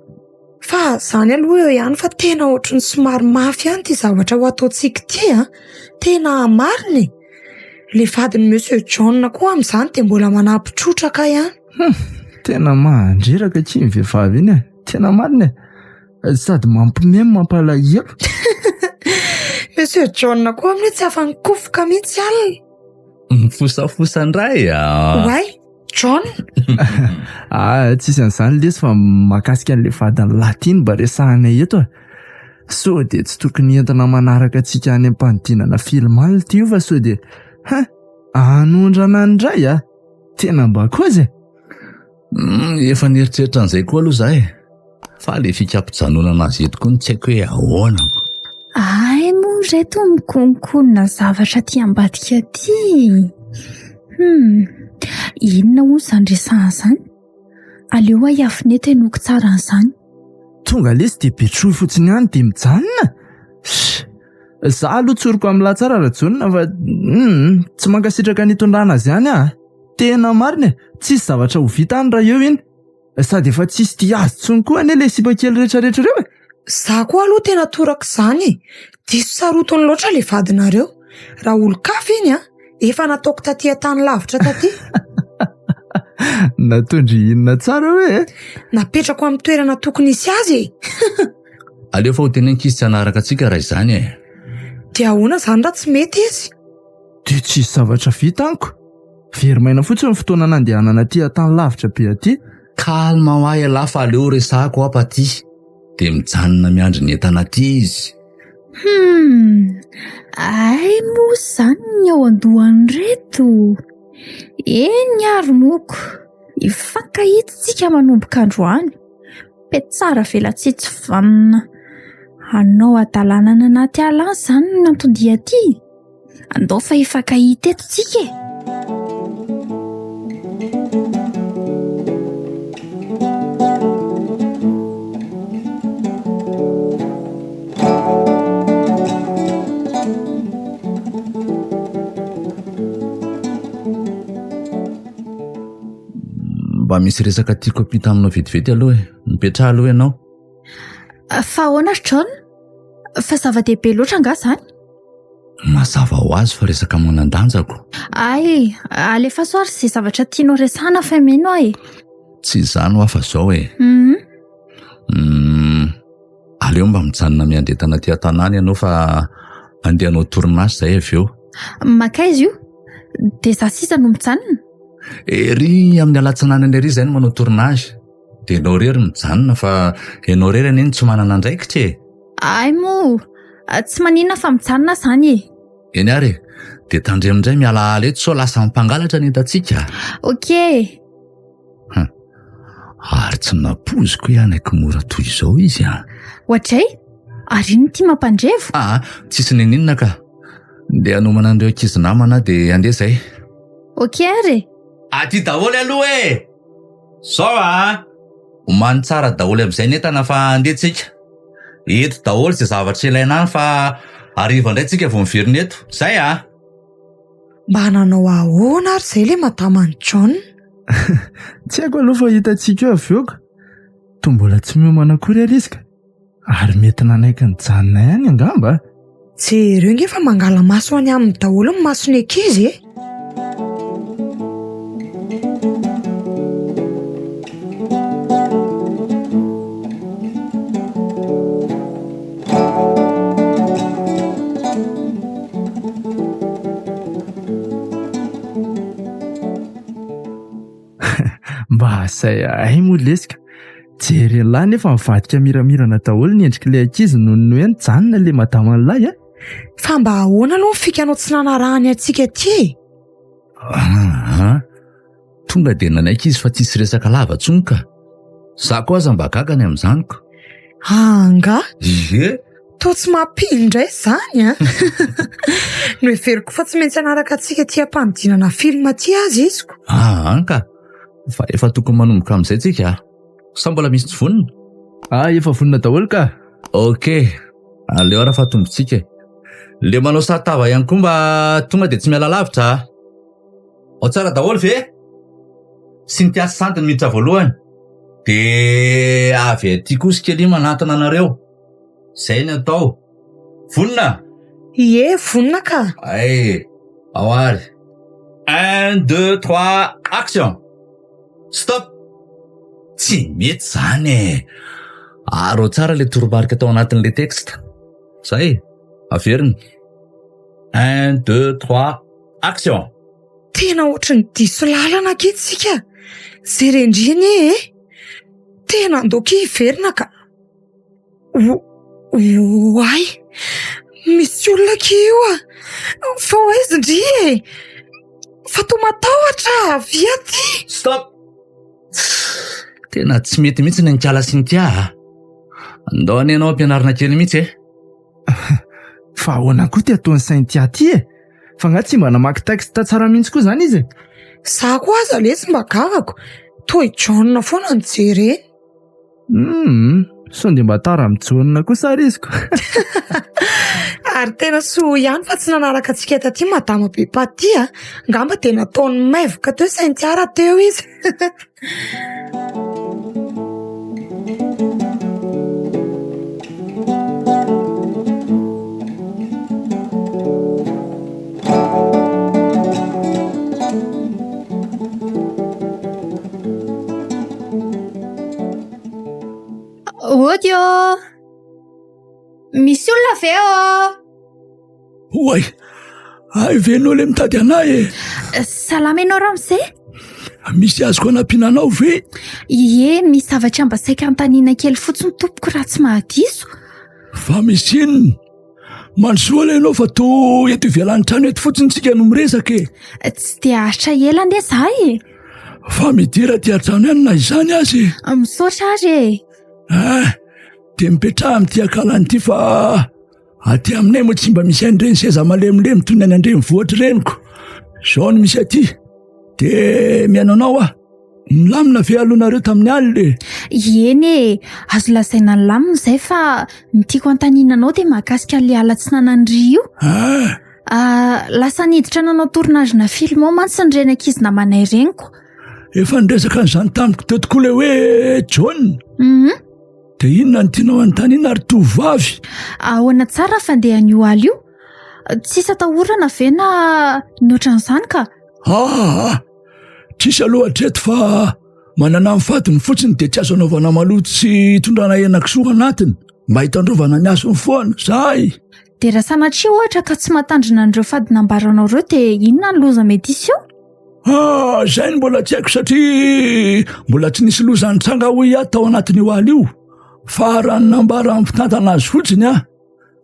Fa izany aloha eo ihany fa tena ohatran'ny somary mafy ihany ity zavatra ho ataontsika ity a! Tena marina e! Ilay vadin'i Monsieur John koa amin'izany dia mbola manampy trotraka ihany. Hum, tena mandreraka akia iny vehivavy iny e, tena marina e, sady mampiomehy no mampalahelo. Monsieur John koa amin'io tsy afa-nikofoka mihitsy alina. Mifosafosa indray ah. Oay, John. Ah, tsisy an'izany lesy fa mahakasika an'ilay vadin'ny lahy ity no mba resahanay eto e. Sao dia tsy tokony entina manaraka antsika any am-panodinana film any ity io fa sao dia, hein, hanondrana indray ah. Tena mba kozy e! Hmm, efa nieritreritra an'izay koa aloha za e. Fa le fikampijanonana azy eto koa no tsy haiko hoe ahoana. Ay moa reto mikononkonona zavatra aty ambadika aty. Hmm, inona hono izany resahana izany? Aleo aho hiafina eto henoiko tsara an'izany. Tonga lesy dia betroy fotsiny ihany dia mijanona. Za aloha tsoriko amin'ny lahy tsara Rajaona fa hum, tsy mankasitraka ny hitondrana azy ihany aho. Tena marina e, tsisy zavatra ho vita any raha eo iny. Sady efa tsisy tia azy intsony koa anie ilay sipa kely rehetrarehetra ireo e. Za koa aloha tena torak'izany e! Diso sarotiny loatra ilay vadinareo. Raha olon-kafa iny an, efa nataoko taty an-tany lavitra taty. Nataon-dry inona tsara hoe e? Napetrako amin'ny toerana tokony hisy azy e! Aleo fa ho teneniko izy tsy hanaraka antsika raha izany e. Dia ahoana izany raha tsy mety izy? Dia tsisy zavatra vita amiko. Very maina fotsiny ny fotoana nandehanana aty an-tany lavitra be aty. Calme hoa ialahy fa aleo resahako aho aty. Dia mijanona miandry ny entana aty izy. Hum, hay moa izany ny ao an-dohan'ireto. Eny ary moko, hifankahita tsika manomboka androany. Petsara velatsihy tsy vanona. Hanao hadalana any anaty ala any izany no anton-dia aty? Andao fa hifankahita eto tsika e! Mba misy resaka tiako ampita aminao vetivety aloha e. Mipetraha aloha ianao. Fa ahoana ry John? Fa zava-dehibe loatra angaha izany? Mazava ho azy fa resaka manan-danja ko. Ay, alefaso ary izay zavatra tianao resahana fa mino aho e. Tsy izany hoa fa izao e. Mhm. Mm, aleo mba mijanona miandry entana aty an-tanàna ianao fa andeha hanao tournage izay avy eo. Mankaiza io? Dia za sisa no mijanona? Ery amin'ny alatsinanana ery izay no manao tournage. Dia ianao irery mijanona fa ianao irery anie no tsy manana andraikitra e. Ay moa, tsy maninona fa mijanona izany e. Eny ary e, dia tandremo indray mialaala eto sao lasa mpangalatra ny entantsika. Ok e. Hum, ary tsy nampoiziko hoe hanaiky mora toy izao izy an. Ohatray, ary inona ity mampandrevo? Aa, tsisy n'inon'inona ka. Ndeha hanomana an'ireo ankizy namana aho dia handeha izay. Ok ary e. Aty daholo aloha e! Zao a! Omany tsara daholo amin'izay ny entana fa andeha tsika. Eto daholo izay zavatra ilaina any fa hariva indray tsika vao miverina eto. Zay a! Mba nanao ahoana ary izay ilay madaman'i John? Tsy haiko aloha fa hitantsika eo avy eo ka. Toa mbola tsy miomana akory ary izy ka. Ary mety nanaiky nijanona ihany angamba. Jereo nge fa mangala-maso any aminy daholo ny mason'ny ankizy e! Mba izay hay moa lesy ka. Jeren'lah nefa mivadika miramirana daholo ny endrik'ilay ankizy noho ny hoe nijanona ilay madaman'lah a. Fa mba ahoana aloha ny fikanao tsy nanarahany antsika aty e? Aa, tonga dia nanaiky izy fa tsisy resaka lava tsony ka. Za koa aza mba gaga ny amin'izany ko. Angaha? Ie. Toa tsy mampino indray izany an! Noheveriko fa tsy maintsy hanaraka antsika aty am-panodinana film aty aza izy ko. Aa ka! Fa efa tokony manomboka amin'izay tsika a! Sa mbola misy tsy vonona? Ah, efa vonona daholo ka! Ok, aleo ara fa atombontsika e! Le manao saron-tava ihany koa mba tonga dia tsy miala lavitra a! Ao tsara daholo ve? Cynthia sy Sandy no miditra voalohany. Dia avy aty koa Skelly manantona anareo. Izay ny atao. Vonona? Ie, vonona ka! Ay, ao ary. Un, deux, trois, action! Stop! Tsy mety izany e! Arao tsara ilay toromarika tao anatin'ilay texte. Zay, averina. Un, deux, trois, action! Tena ohatry ny diso lalana akia tsika. Jerendry anie e! Tena andao akia hiverina ka. Oay! Misy olona akia io a! Fa ho aiza ndry e? Fa toa matahotra avia aty! Stop! Tena tsy mety mihitsy ny an'i Kala Cynthia a! Andao anie ianao ampianarina kely mihitsy e! Fa ahoana koa ty ataon'i Cynthia ty e? Fa nga tsy mba namaky texte tsara mihitsy koa zany izy e? Za koa aza letsy mba gagako, toa i John foana no jereny. Humm, sao dia mba tara amin'i John kosa ary izy ko. Ary tena soa ihany fa tsy nanaraka antsika taty madama be paty a! Angamba dia nataony maivoka teo Cynthia raha teo izy. Ody ô! Misy olona ve ô? Oay! Hay ve ianao ilay mitady anay e? Salama ianao ramose? Misy azoko anampiana anao ve? Ie, misy zavatra mba saika hanontaniana kely fotsiny tompoko raha tsy mahadiso. Fa misy inona? Mandrosoa aloha ianao fa toa eto ivelan'ny trano eto fotsiny tsika no miresaka e. Tsy dia haharitra ela anie za e. Fa midira aty an-trano ihany na izany aza e. Misaotra ary e. Ah, dia mipetraha amin'ity akalana ity fa aty aminay moa tsy mba misy an'ireny seza malemilemy toy ny any an-drenivohitra ireny ko. Izao no misy aty. Dia mihaino anao aho. Nilamina ve aloha nareo tamin'ny alina e? Eny e, azo lazaina nilamina izay fa ny tiako hanontaniana anao dia mahakasika an'ilay ala atsinanan'i io. Ah! Ah, lasa niditra nanao tournage-na film ao mantsy ny ireny ankizy namanay ireny ko. Efa niresaka an'izany tamiko teo tokoa ilay hoe John. Mhm. Dia inona no tianao hanontaniana ry tovovavy? Ahoana tsara ny fandehan'io ala io? Tsisy atahorana ve na ny ohatran'izany ka? Ah! Tsisy aloha hatreto fa manana ny fadiny fotsiny dia tsy azo anaovana maloto sy hitondrana henakisoa anatiny mba hitandrovana ny hasiny foana. Zay! Dia raha sanatria ohatra ka tsy mahatandrina an'ireo fady nambaranao ireo dia inona ny loza mety hisy eo? Ah, zay no mbola tsy haiko satria mbola tsy nisy loza nitranga hoy aho tao anatin'io ala io fa raha ny nambaran'ny mpitantana azy fotsiny aho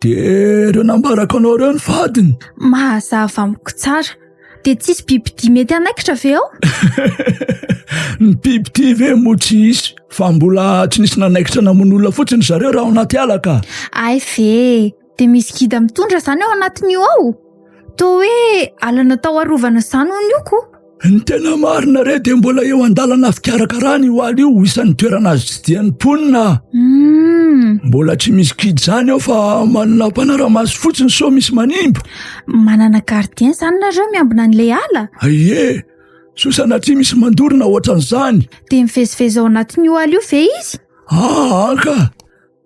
Dia ireo nambarako anao ireo ny fadiny. Mazava amiko tsara. Dia tsisy bibidia mety hanaikitra ve ao? Ny bibidia ve moa tsy hisy fa mbola tsy nisy nanaikitra namono olona fotsiny zareo raha ao anaty ala ka. Hay ve! Dia misy gida mitondra izany ao anatin'io ao? Toa hoe ala natao harovana izany hono io ko. Ny tena marina re dia mbola eo an-dalana fikarakarana io ala io isan'ny toerana azo tsidihan'ny mponina. Hmm. Mbola tsy misy guide izany ao fa manana mpanara-maso fotsiny sao misy manimba. Manana gardien izany nareo miambina an'ilay ala? Ie, sao sanatria misy mandoro na ohatran'izany. Dia mivezivezy ao anatin'io ala io ve izy? Aa ka,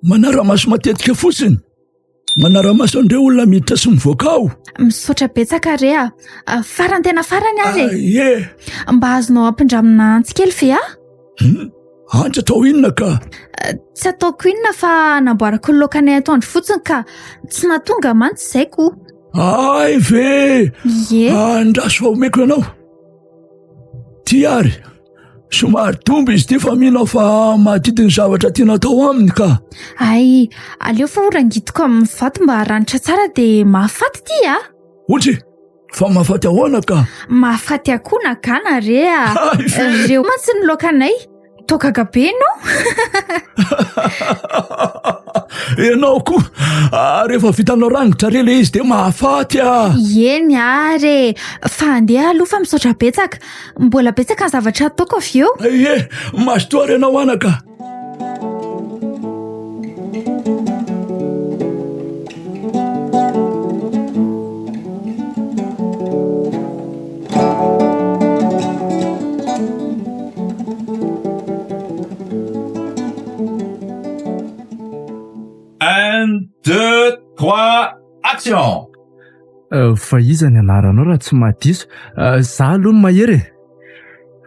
manara-maso matetika fotsiny. Manara-maso an'ireo olona miditra sy mivoaka ao. Misaotra betsaka re a. Ah, farany tena farany ary e. Ah, ie. Mba azonao ampindramina antsy kely ve aho? Hmm? Antsy atao inona ka? Ah, tsy ataoko inona fa namboarako ny laokanay atoandro fotsiny ka tsy nahatonga mantsy izay ko. Ay ve! Ie. Andraso fa omeko ianao. Ty ary. Somary domba izy ity fa mino aho fa mahadidy ny zavatra tiana atao aminy ka. Hay, aleo fa ho rangitiko amin'ny vato mba haranitra tsara dia mahafaty ity a! Otry, fa mahafaty ahoana ka? Mahafaty akoho na gana re a! Reo mantsy ny laokanay. Toa gaga be ianao. Ianao koa, ah, rehefa vitanao rangitra re le izy dia mahafaty ah. Eny ary e, fa andeha aloha fa misaotra betsaka. Mbola betsaka ny zavatra ataoko avy eo. Ie, mazotoa ary ianao anaka. Un, deux, trois, action! Euh, fa iza ny anaranao raha tsy mahadiso? Euh, za aloha ny mahery e.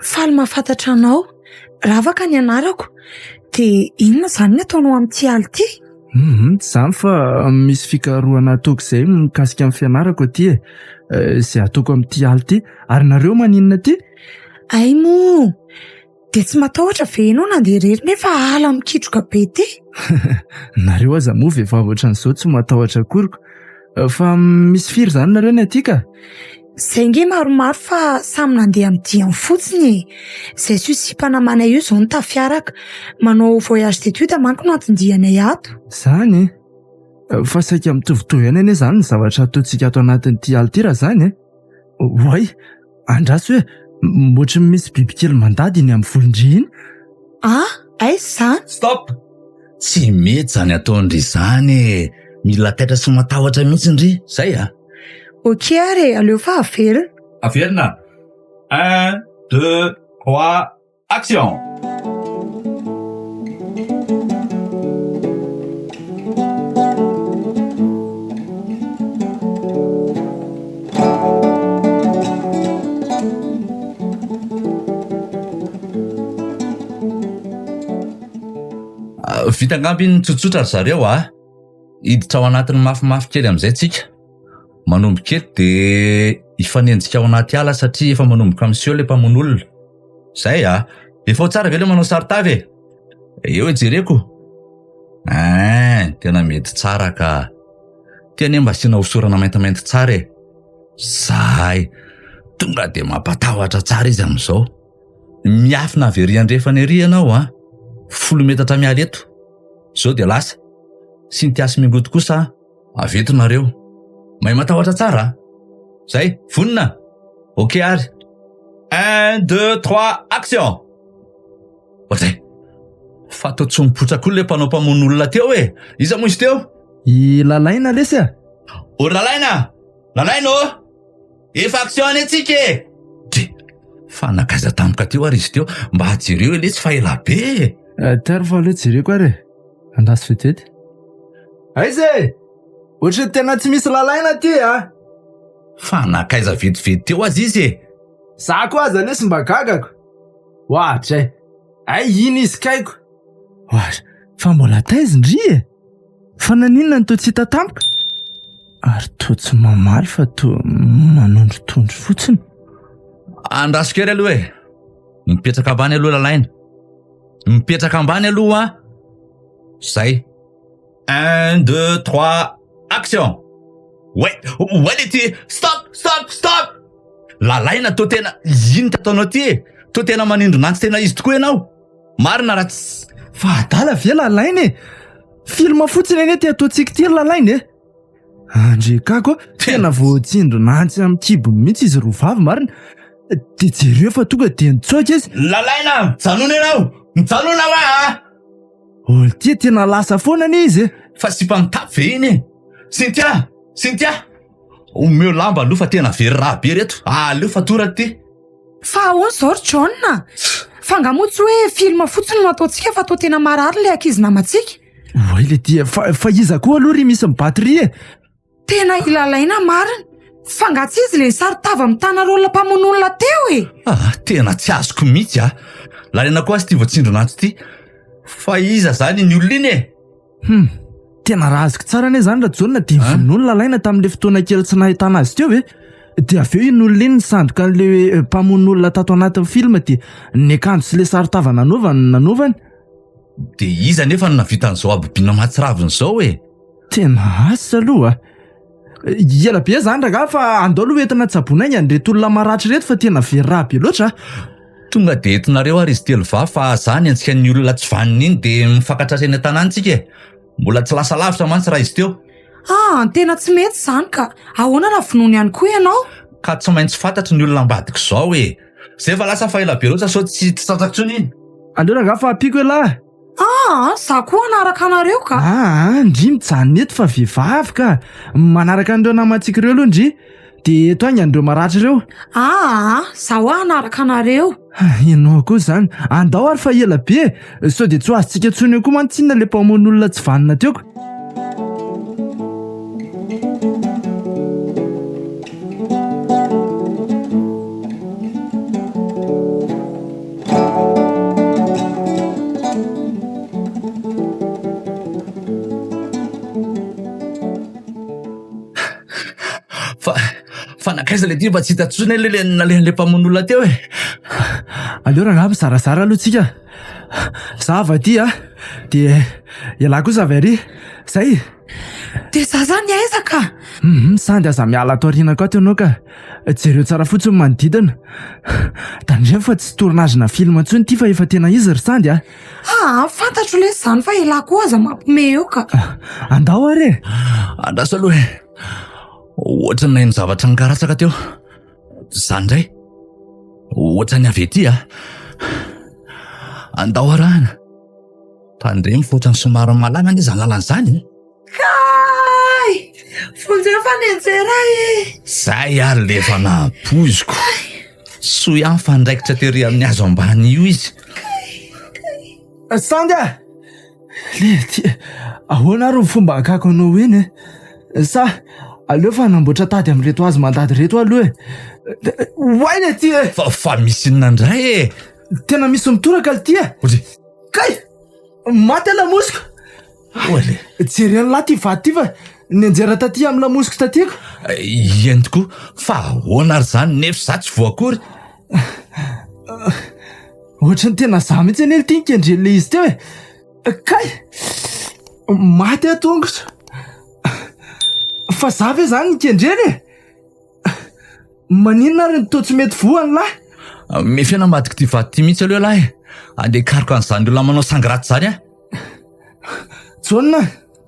Faly mahafantatra anao. Ravaka ny anarako. Dia inona izany ny ataonao amin'ity ala ity? Hum, tsy izany fa misy fikarohana ataoko izay mikasika ny fianarako aty e. Eh, izay ataoko amin'ity ala ity. Ary nareo maninona aty? Hay moa! Dia tsy matahotra ve ianao nandeha irery nefa ala mikitroka be ity? Nareo aza moa vehivavy ohatran'izao tsy matahotra akory ko. Fa misy firy izany nareo ny aty ka? Zay nge maromaro fa samy nandeha amin'ny diany fotsiny e! Zay sy io sipa namanay io zao no tafiaraka. Manao voyage d'étude manko no anton-dianay ato. Zany e! Fa saika mitovitovy ihany anie zany ny zavatra ataontsika ato anatin'ity ala ity raha zany e! Oay! Andraso hoe ohatry ny misy bibikely mandady iny amin'ny volon-dry iny. Ah! Aiza izany? Stop! Tsy mety izany ataon-dry izany e! Mila taitra sy matahotra mihitsy ndry, zay a! Ok ary e, aleo fa averina. Averina, un, deux, trois, action! Vita angamba iny tsotsotra ry zareo a! Hiditra ao anatin'ny mafimafy kely amin'izay tsika. Manomboka eto dia hifanenjika ao anaty ala satria efa manomboka miseho ilay mpamono olona. Zay a! Efa ho tsara ve ilay manao saron-tava e? Eo e jereko. Ein, tena mety tsara ka. Ty anie mba asiana hosorana maintimainty tsara e. Zay. Tonga dia mampatahotra tsara izy amin'izao. Miafina avy ery andrefana ery ianao a. Folo metatra miala eto. Zao dia lasa. Cynthia sy Mingoto kosa avy eto nareo. Mahay matahotra tsara a. Zay, vonona? Ok ary. Un, deux, trois, action! Ohatray. Fa toa tsy mipoitra koa ilay mpanao mpamono olona teo e. Iza moa izy teo? I Lalaina lesy a! O ry Lalaina! Lalaina ô! Efa action anie tsika e! Dry! Fa nankaiza tampoka teo ary izy teo? Mba jereo e lesy fa ela be e! Ty ary fa aleo jereko ary e! Andraso vetivety. Aiza e! Ohatran'ny tena tsy misy lalaina aty a! Fa nankaiza vetivety teo aza izy e! Za koa aza lesy mba gagako! Ohatray! Hay iny izy kaiko! Ohatray! Fa mbola taiza ndry e! Fa naninona no toa tsy hita tampoka? Ary toa tsy mamaly fa toa manondrotondro fotsiny. Andraso kely aloha e! Mipetraka ambany aloha Lalaina. Mipetraka ambany aloha an! Zay. Un, deux, trois, action! Ouais, ouais lety! Stop, stop, stop! Lalaina toa tena inona ataonao ty e? Toa tena manindrona antsy tena izy tokoa ianao. Marina raha tsy. Fa adala ve Lalaina e? Film fotsiny anie ty ataontsika ity ry Lalaina e! Andrekako a, tena voatsindrona antsy amin'ny kibony mihitsy izy roa vavy marina. Dia jereo fa tonga dia nitsoaka izy. Lalaina, mijanona ianao! Mijanona hoa a! Ol ty tena lasa foana anie izy e! Fa sipa mitapy ve iny e? Cynthia! Cynthia! Omeo lamba aloha fa tena very raha be reto. Aleo fatorana ity. Fa ahoana izao ry John a? Fa angaha moa tsy hoe film fotsiny no ataontsika fa toa tena marary ilay ankizy namantsika? Oay le ty e, fa, fa iza koa aloha ry misy ny batterie e? Tena i Lalaina marina. Fa angaha tsy izy ilay nisaro-tava mitana rôle mpamono olona teo e? Ah, tena tsy azoko mihitsy a! Lalaina koa aza ity voatsindron'antsy ity. Fa iza izany iny olona iny e? Hum, tena raha azoko tsara anie izany Rajaona dia vonoiny Lalaina tamin'ilay fotoana kely tsy nahitana azy teo e! Dia avy eo iny olona iny nisandoka an'ilay mpamono olona tato anatin'ny film dia ny akanjo sy ilay saron-tava nanaovany no nanaovany. Dia iza anefa no nahavita an'izao habibiana mahatsiravina izao e? Tena asa aloha a! Ela be izany rangahy fa andao aloha entina tsaboina haingana ireto olona maratra ireto fa tena very rà be loatra a! Tonga dia entinareo ary izy telovavy fa za niantsika ny olona tsy vanona iny dia mifankatratra eny an-tanàna tsika e! Mbola tsy lasa lavitra mantsy raha izy teo. Ah, tena tsy mety izany ka! Ahoana raha vonoiny ihany koa ianao? Ka tsy maintsy fantatry ny olona ambadik'izao e! Zay fa lasa fa ela be loatra sao tsy tratrako intsony iny. Aleo rangahy fa ampiako elah! Aa, za koa hanaraka anareo ka! Aa, ndry mijanona eto fa vehivavy ka! Manaraka an'ireo namantsika ireo aloha ndry, dia eto haingana ireo maratra ireo. Aa, za hoa hanaraka anareo. Ianao koa izany, andao ary fa ela be e! Sao dia tsy ho azontsika intsony eo koa mantsy tsinona ilay mpamono olona tsy vanona teo ka! Fa fa nankaiza le ty mba tsy hita tsony le le nalehan'le mpamono olona teo e. Aleo rangahy mizarazara aloha tsika. Za avy aty a, dia ialahy kosa avy ary. Zay. Dia za zany aiza ka? Hum, sandy aza miala ato aorianako ato ianao ka. Jereo tsara fotsiny ny manodidina. Tandremo fa tsy tournage-na film intsony ity fa efa tena izy ry Sandy a. Aa, fantatro lesy izany fa elah koa aza mampime eo ka. Andao ary e. Andraso aloha e. Ohatran'ny naheno zavatra nikaratsaka teo. Izany indray. Ohatran'ny avy ety a. Andao arahana. Tandremo fa ohatran'ny somary malama anie izany lalana izany e. Kay! Vonjeo fa nianjera e! Zay ary le efa nampoiziko. Soa ihany fa niraikitra tery amin'ny hazo ambany io izy. Sandy a! Lety, ahoana ary ny fomba hakako anao eny e? Sa aleo fa hanamboatra tady amin'ireto hazo mandady ireto aloha e? Oay lety e! Fa, fa misy inona indray e? Tena misy mitoraka lty e! Kay! Maty aho lamosiko! Oale. Jereo an'lah ty vato ty fa nianjera taty amin'ny lamosiko taty ko. Eny tokoa, fa ahoana ary izany nefa za tsy voa akory? Ohatran'ny tena za mihitsy anie ity nikendren'ilay izy teo e. Kay! Maty aho tongotra. Fa za ve zany nikendreny e? Maninona ary no toa tsy mety voa an'lah? Mifena ambadik'ity vato ity mihitsy aloha ialahy e. Andeha hikaroka an'izany olona manao sangy ratsy izany aho. Jaona,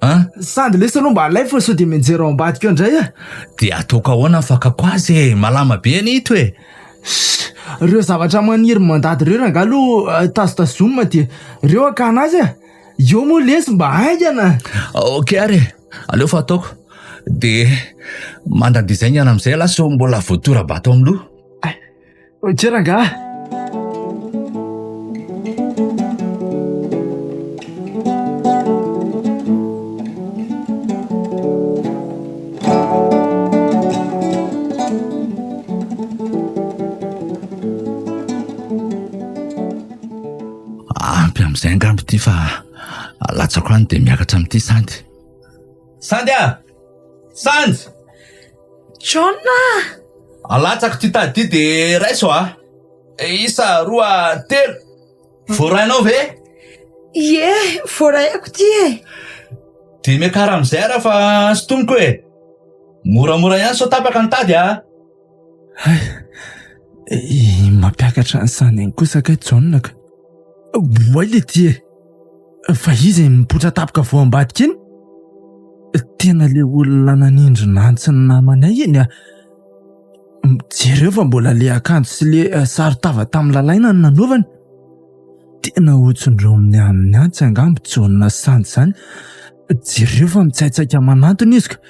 An? Sandy lesy aloha mba alaivo fa sao dia mianjera ao ambadika ao indray a. Dia ataoko ahoana ny fakako azy e? Malama be anie ito e. Ssss, ireo zavatra maniry mandady ireo rangahy aloha tazotazomina dia ireo hakana azy e. Eo moa lesy mba haingana. Ok ary e, aleo fa ataoko. Dia mandandia izay ny any amin'izay ialahy sao mbola voatora-bato amin'ny loha. Ok rangahy. Ampy amin'izay angamba ity fa alatsako any dia miakatra amin'ity Sandy. Sandy a! Sandy! John a! Alatsako ity tady ity dia raiso a! Isa, roa, telo. Voarainao ve? Ie, voaraiko ity e. Dia miakara amin'izay ara fa sintomiko e. Moramora ihany sao tapaka ny tady a! Hay, mampiakatra ny sandiny kosa kay Jaona ka. Oay le ty e! Fa iza iny mipoitra tampoka vao ambadika iny? Tena le olona nanindrona antsy ny namanay iny a! Jereo fa mbola le akanjo sy le eh, saron-tava tamin'ny lalaina no nanaovany. Tena hotsondrominy amin'ny antsy angamba Jaona sy Sandy izany. Jereo fa mitsaitsaika manantona izy ka.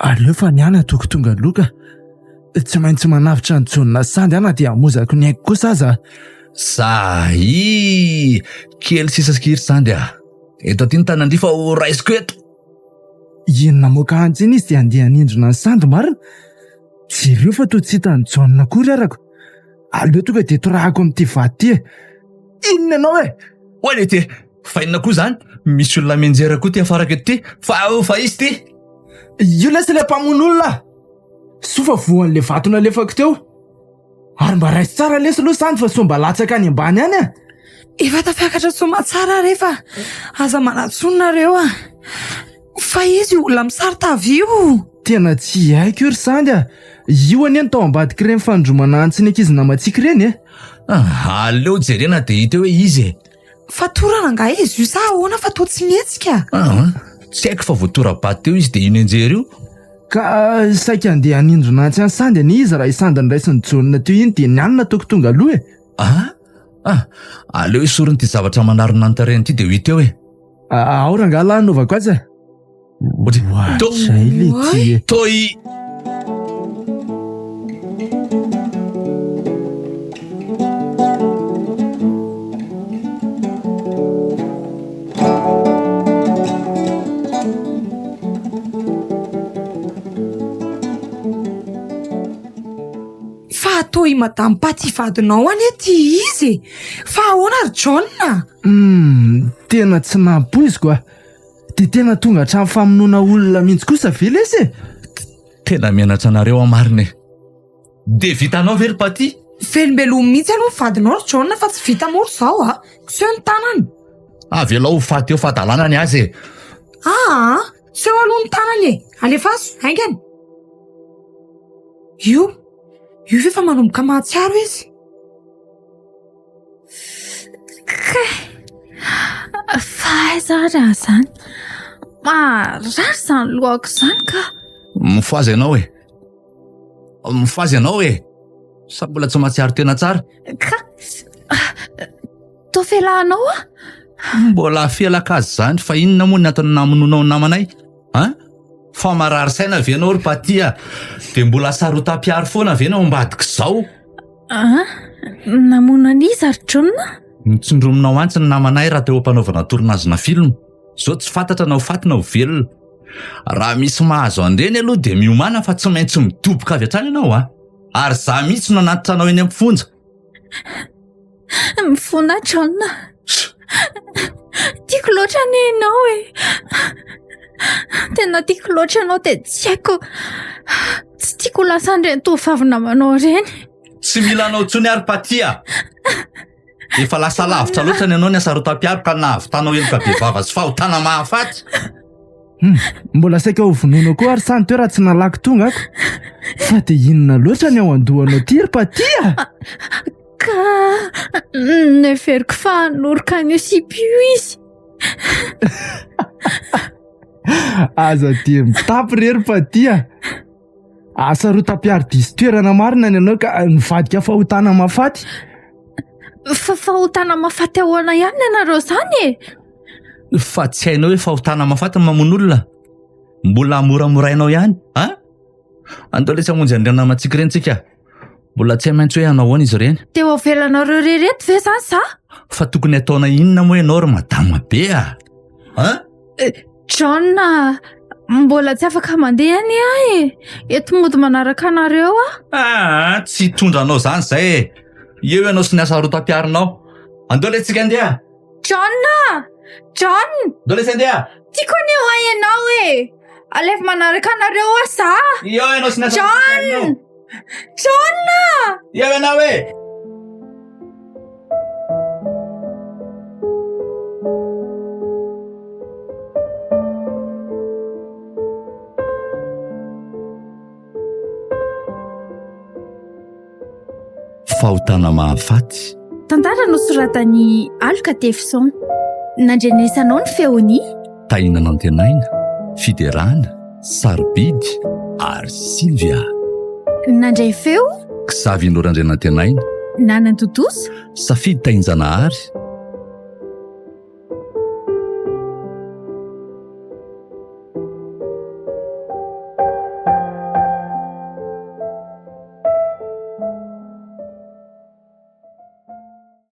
Aleo fa ny ahy no ataoko tonga aloha ka. Tsy maintsy manavotra an'i Jaona sy Sandy aho na dia hamozako ny aiko kosa aza. Sahy! Kely sisa ry Sandy a! Eto aty ny tanandria fa ho raisiko eto! Iny namoaka antsy iny izy dia handeha hanindrona an'i Sandy marina. Jereo fa toa tsy hitan'i Jaona akory arako. Aleo tonga dia torahako amin'ity vato ity e! Inona ianao e? Oay lety e! Fa inona koa izany? Misy olona mianjera koa ity afarako eto ity. Fa fa izy ity. Io lesy ilay mpamono olona! Soa fa voan'ilay vato nalefako teo. Ary mba raiso tsara lesy aloha Sandy fa sao mba latsaka any ambany any a! Efa tafiakatra soamatsara re fa aza manatsoa nareo a! Fa iza io olona misary-tava io? Tena tsy haiko io ry Sandy a! Io anie no tao ambadik'ireny fanindromana antsy ny ankizy namantsika ireny e! Aleo jerena dia hita eo hoe iza e! Fatorana angaha izy io sa ahoana fa toa tsy mihetsika? Aa, tsy haiko fa voatora-bato teo izy dia io nenjery io. Ka saika handeha hanindrona antsy an'i Sandy anie izy raha i Sandy noraisin'i Jaona teo iny dia ny anona ataoko tonga aloha e! Aa, ah, aleo esorina ity zavatra manarona ny tarehiny ity dia ho hita eo e! Ao rangahy lahy hanaovako azy e! Ohatrizay le ty e. Toi. Fa atao i Madame Paty vadinao anie ty izy e! Fa ahoana ry John? Humm, tena tsy nampoiziko a! Dia tena tonga hatramin'ny famonoana olona mihitsy kosa ve lesy e? Tena mianatra anareo aho marina e! Dia vitanao ve ry Paty? Velombelomy mihitsy aloha ny vadinao ry John fa tsy vita mora izao a! Seho ny tanany! Avelao ho faty eo fahadalana ny azy e! Aa! Seho aloha ny tanany e! Alefaso, haingana! Io! Io ve efa manomboka mahatsiaro izy? Kay! Fa aiza ary aho izany? Marary izany lohako izany ka! Mifohaza ianao e! Mifohaza ianao e! Sa mbola tsy mahatsiaro tena tsara? Ka! Toa felahanao aho? Mbola felaka azy izany fa inona moa ny antony namonoanao ny namanay? An? Fa marary saina ve ianao ry Paty a? Dia mbola sarotam-piaro foana ve ny ao ambadik'izao? Ah, namono an'iza ry John? Notsindrominao antsy ny namanay raha teo am-panaovana tournage-na film. Izao tsy fantatra na ho faty na ho velona. Raha misy mahazo an'ireny aloha dia miomàna fa tsy maintsy midoboka avy hatrany ianao a! Ary izaho mihitsy no hanatitra anao eny amin'ny fonja. Mifona John. Tiako loatra anie ianao e. Tena tiako loatra ianao dia tsy haiko. Tsy tiako ho lasan'ireny tovovavy namanao ireny. Tsy mila anao intsony ary Paty a! Efa lasa lavitra loatra ny anao ny hasarotam-piaro ka nahavitanao heloka bevava sy fahotana mahafaty. Hmm, mbola saika ho vonoina koa ary sany teo raha tsy nalaky tonga ako. Fa dia inona loatra ny ao an-dohanao ty ry Paty a? Ka neveriko fa hanoroka an'io sipa io izy. Aza dia mitapy re ry Paty a. Asarotam-piaro diso toerana marina ny anao ka nivadika fahotana mahafaty. Fa fahotana mahafaty ahoana ihany ny anareo izany e? Fa tsy hainao hoe fahotana mahafaty ny mamono olona? Mbola moramorainao ihany, an? Andao lesy hamonjy an'ireny namantsika ireny tsika. Mbola tsy hay mantsy hoe hanao ahoana izy ireny. Dia ho avelanareo irery eto ve izany za? Fa tokony hataonay inona moa ianao ry madama be a? An? John a, mbola tsy afaka mandeha anie aho e. Eto mody manaraka anareo aho. Aa, tsy hitondra anao izany izay e. Eo ianao sy ny hasarotam-piaronao. Andao lesy tsika andeha. John a! John! Andao lesy andeha. Tiako anie ho ahy ianao e. Alefa manaraka anareo aho za. Eo ianao sy ny hasarotam-piaronao. John! John a! Eo ianao e! Fahotana mahafaty. Tantara nosoratan'i Aloka Tefson. Nandrenesanao ny feon'i. Tahina Nantenaina, Fiderana, Sarobidy ary Sylvia. Nandray feo. Xavier Randrianantenaina. Nana Tontosa. Safidy Tahinjanahary.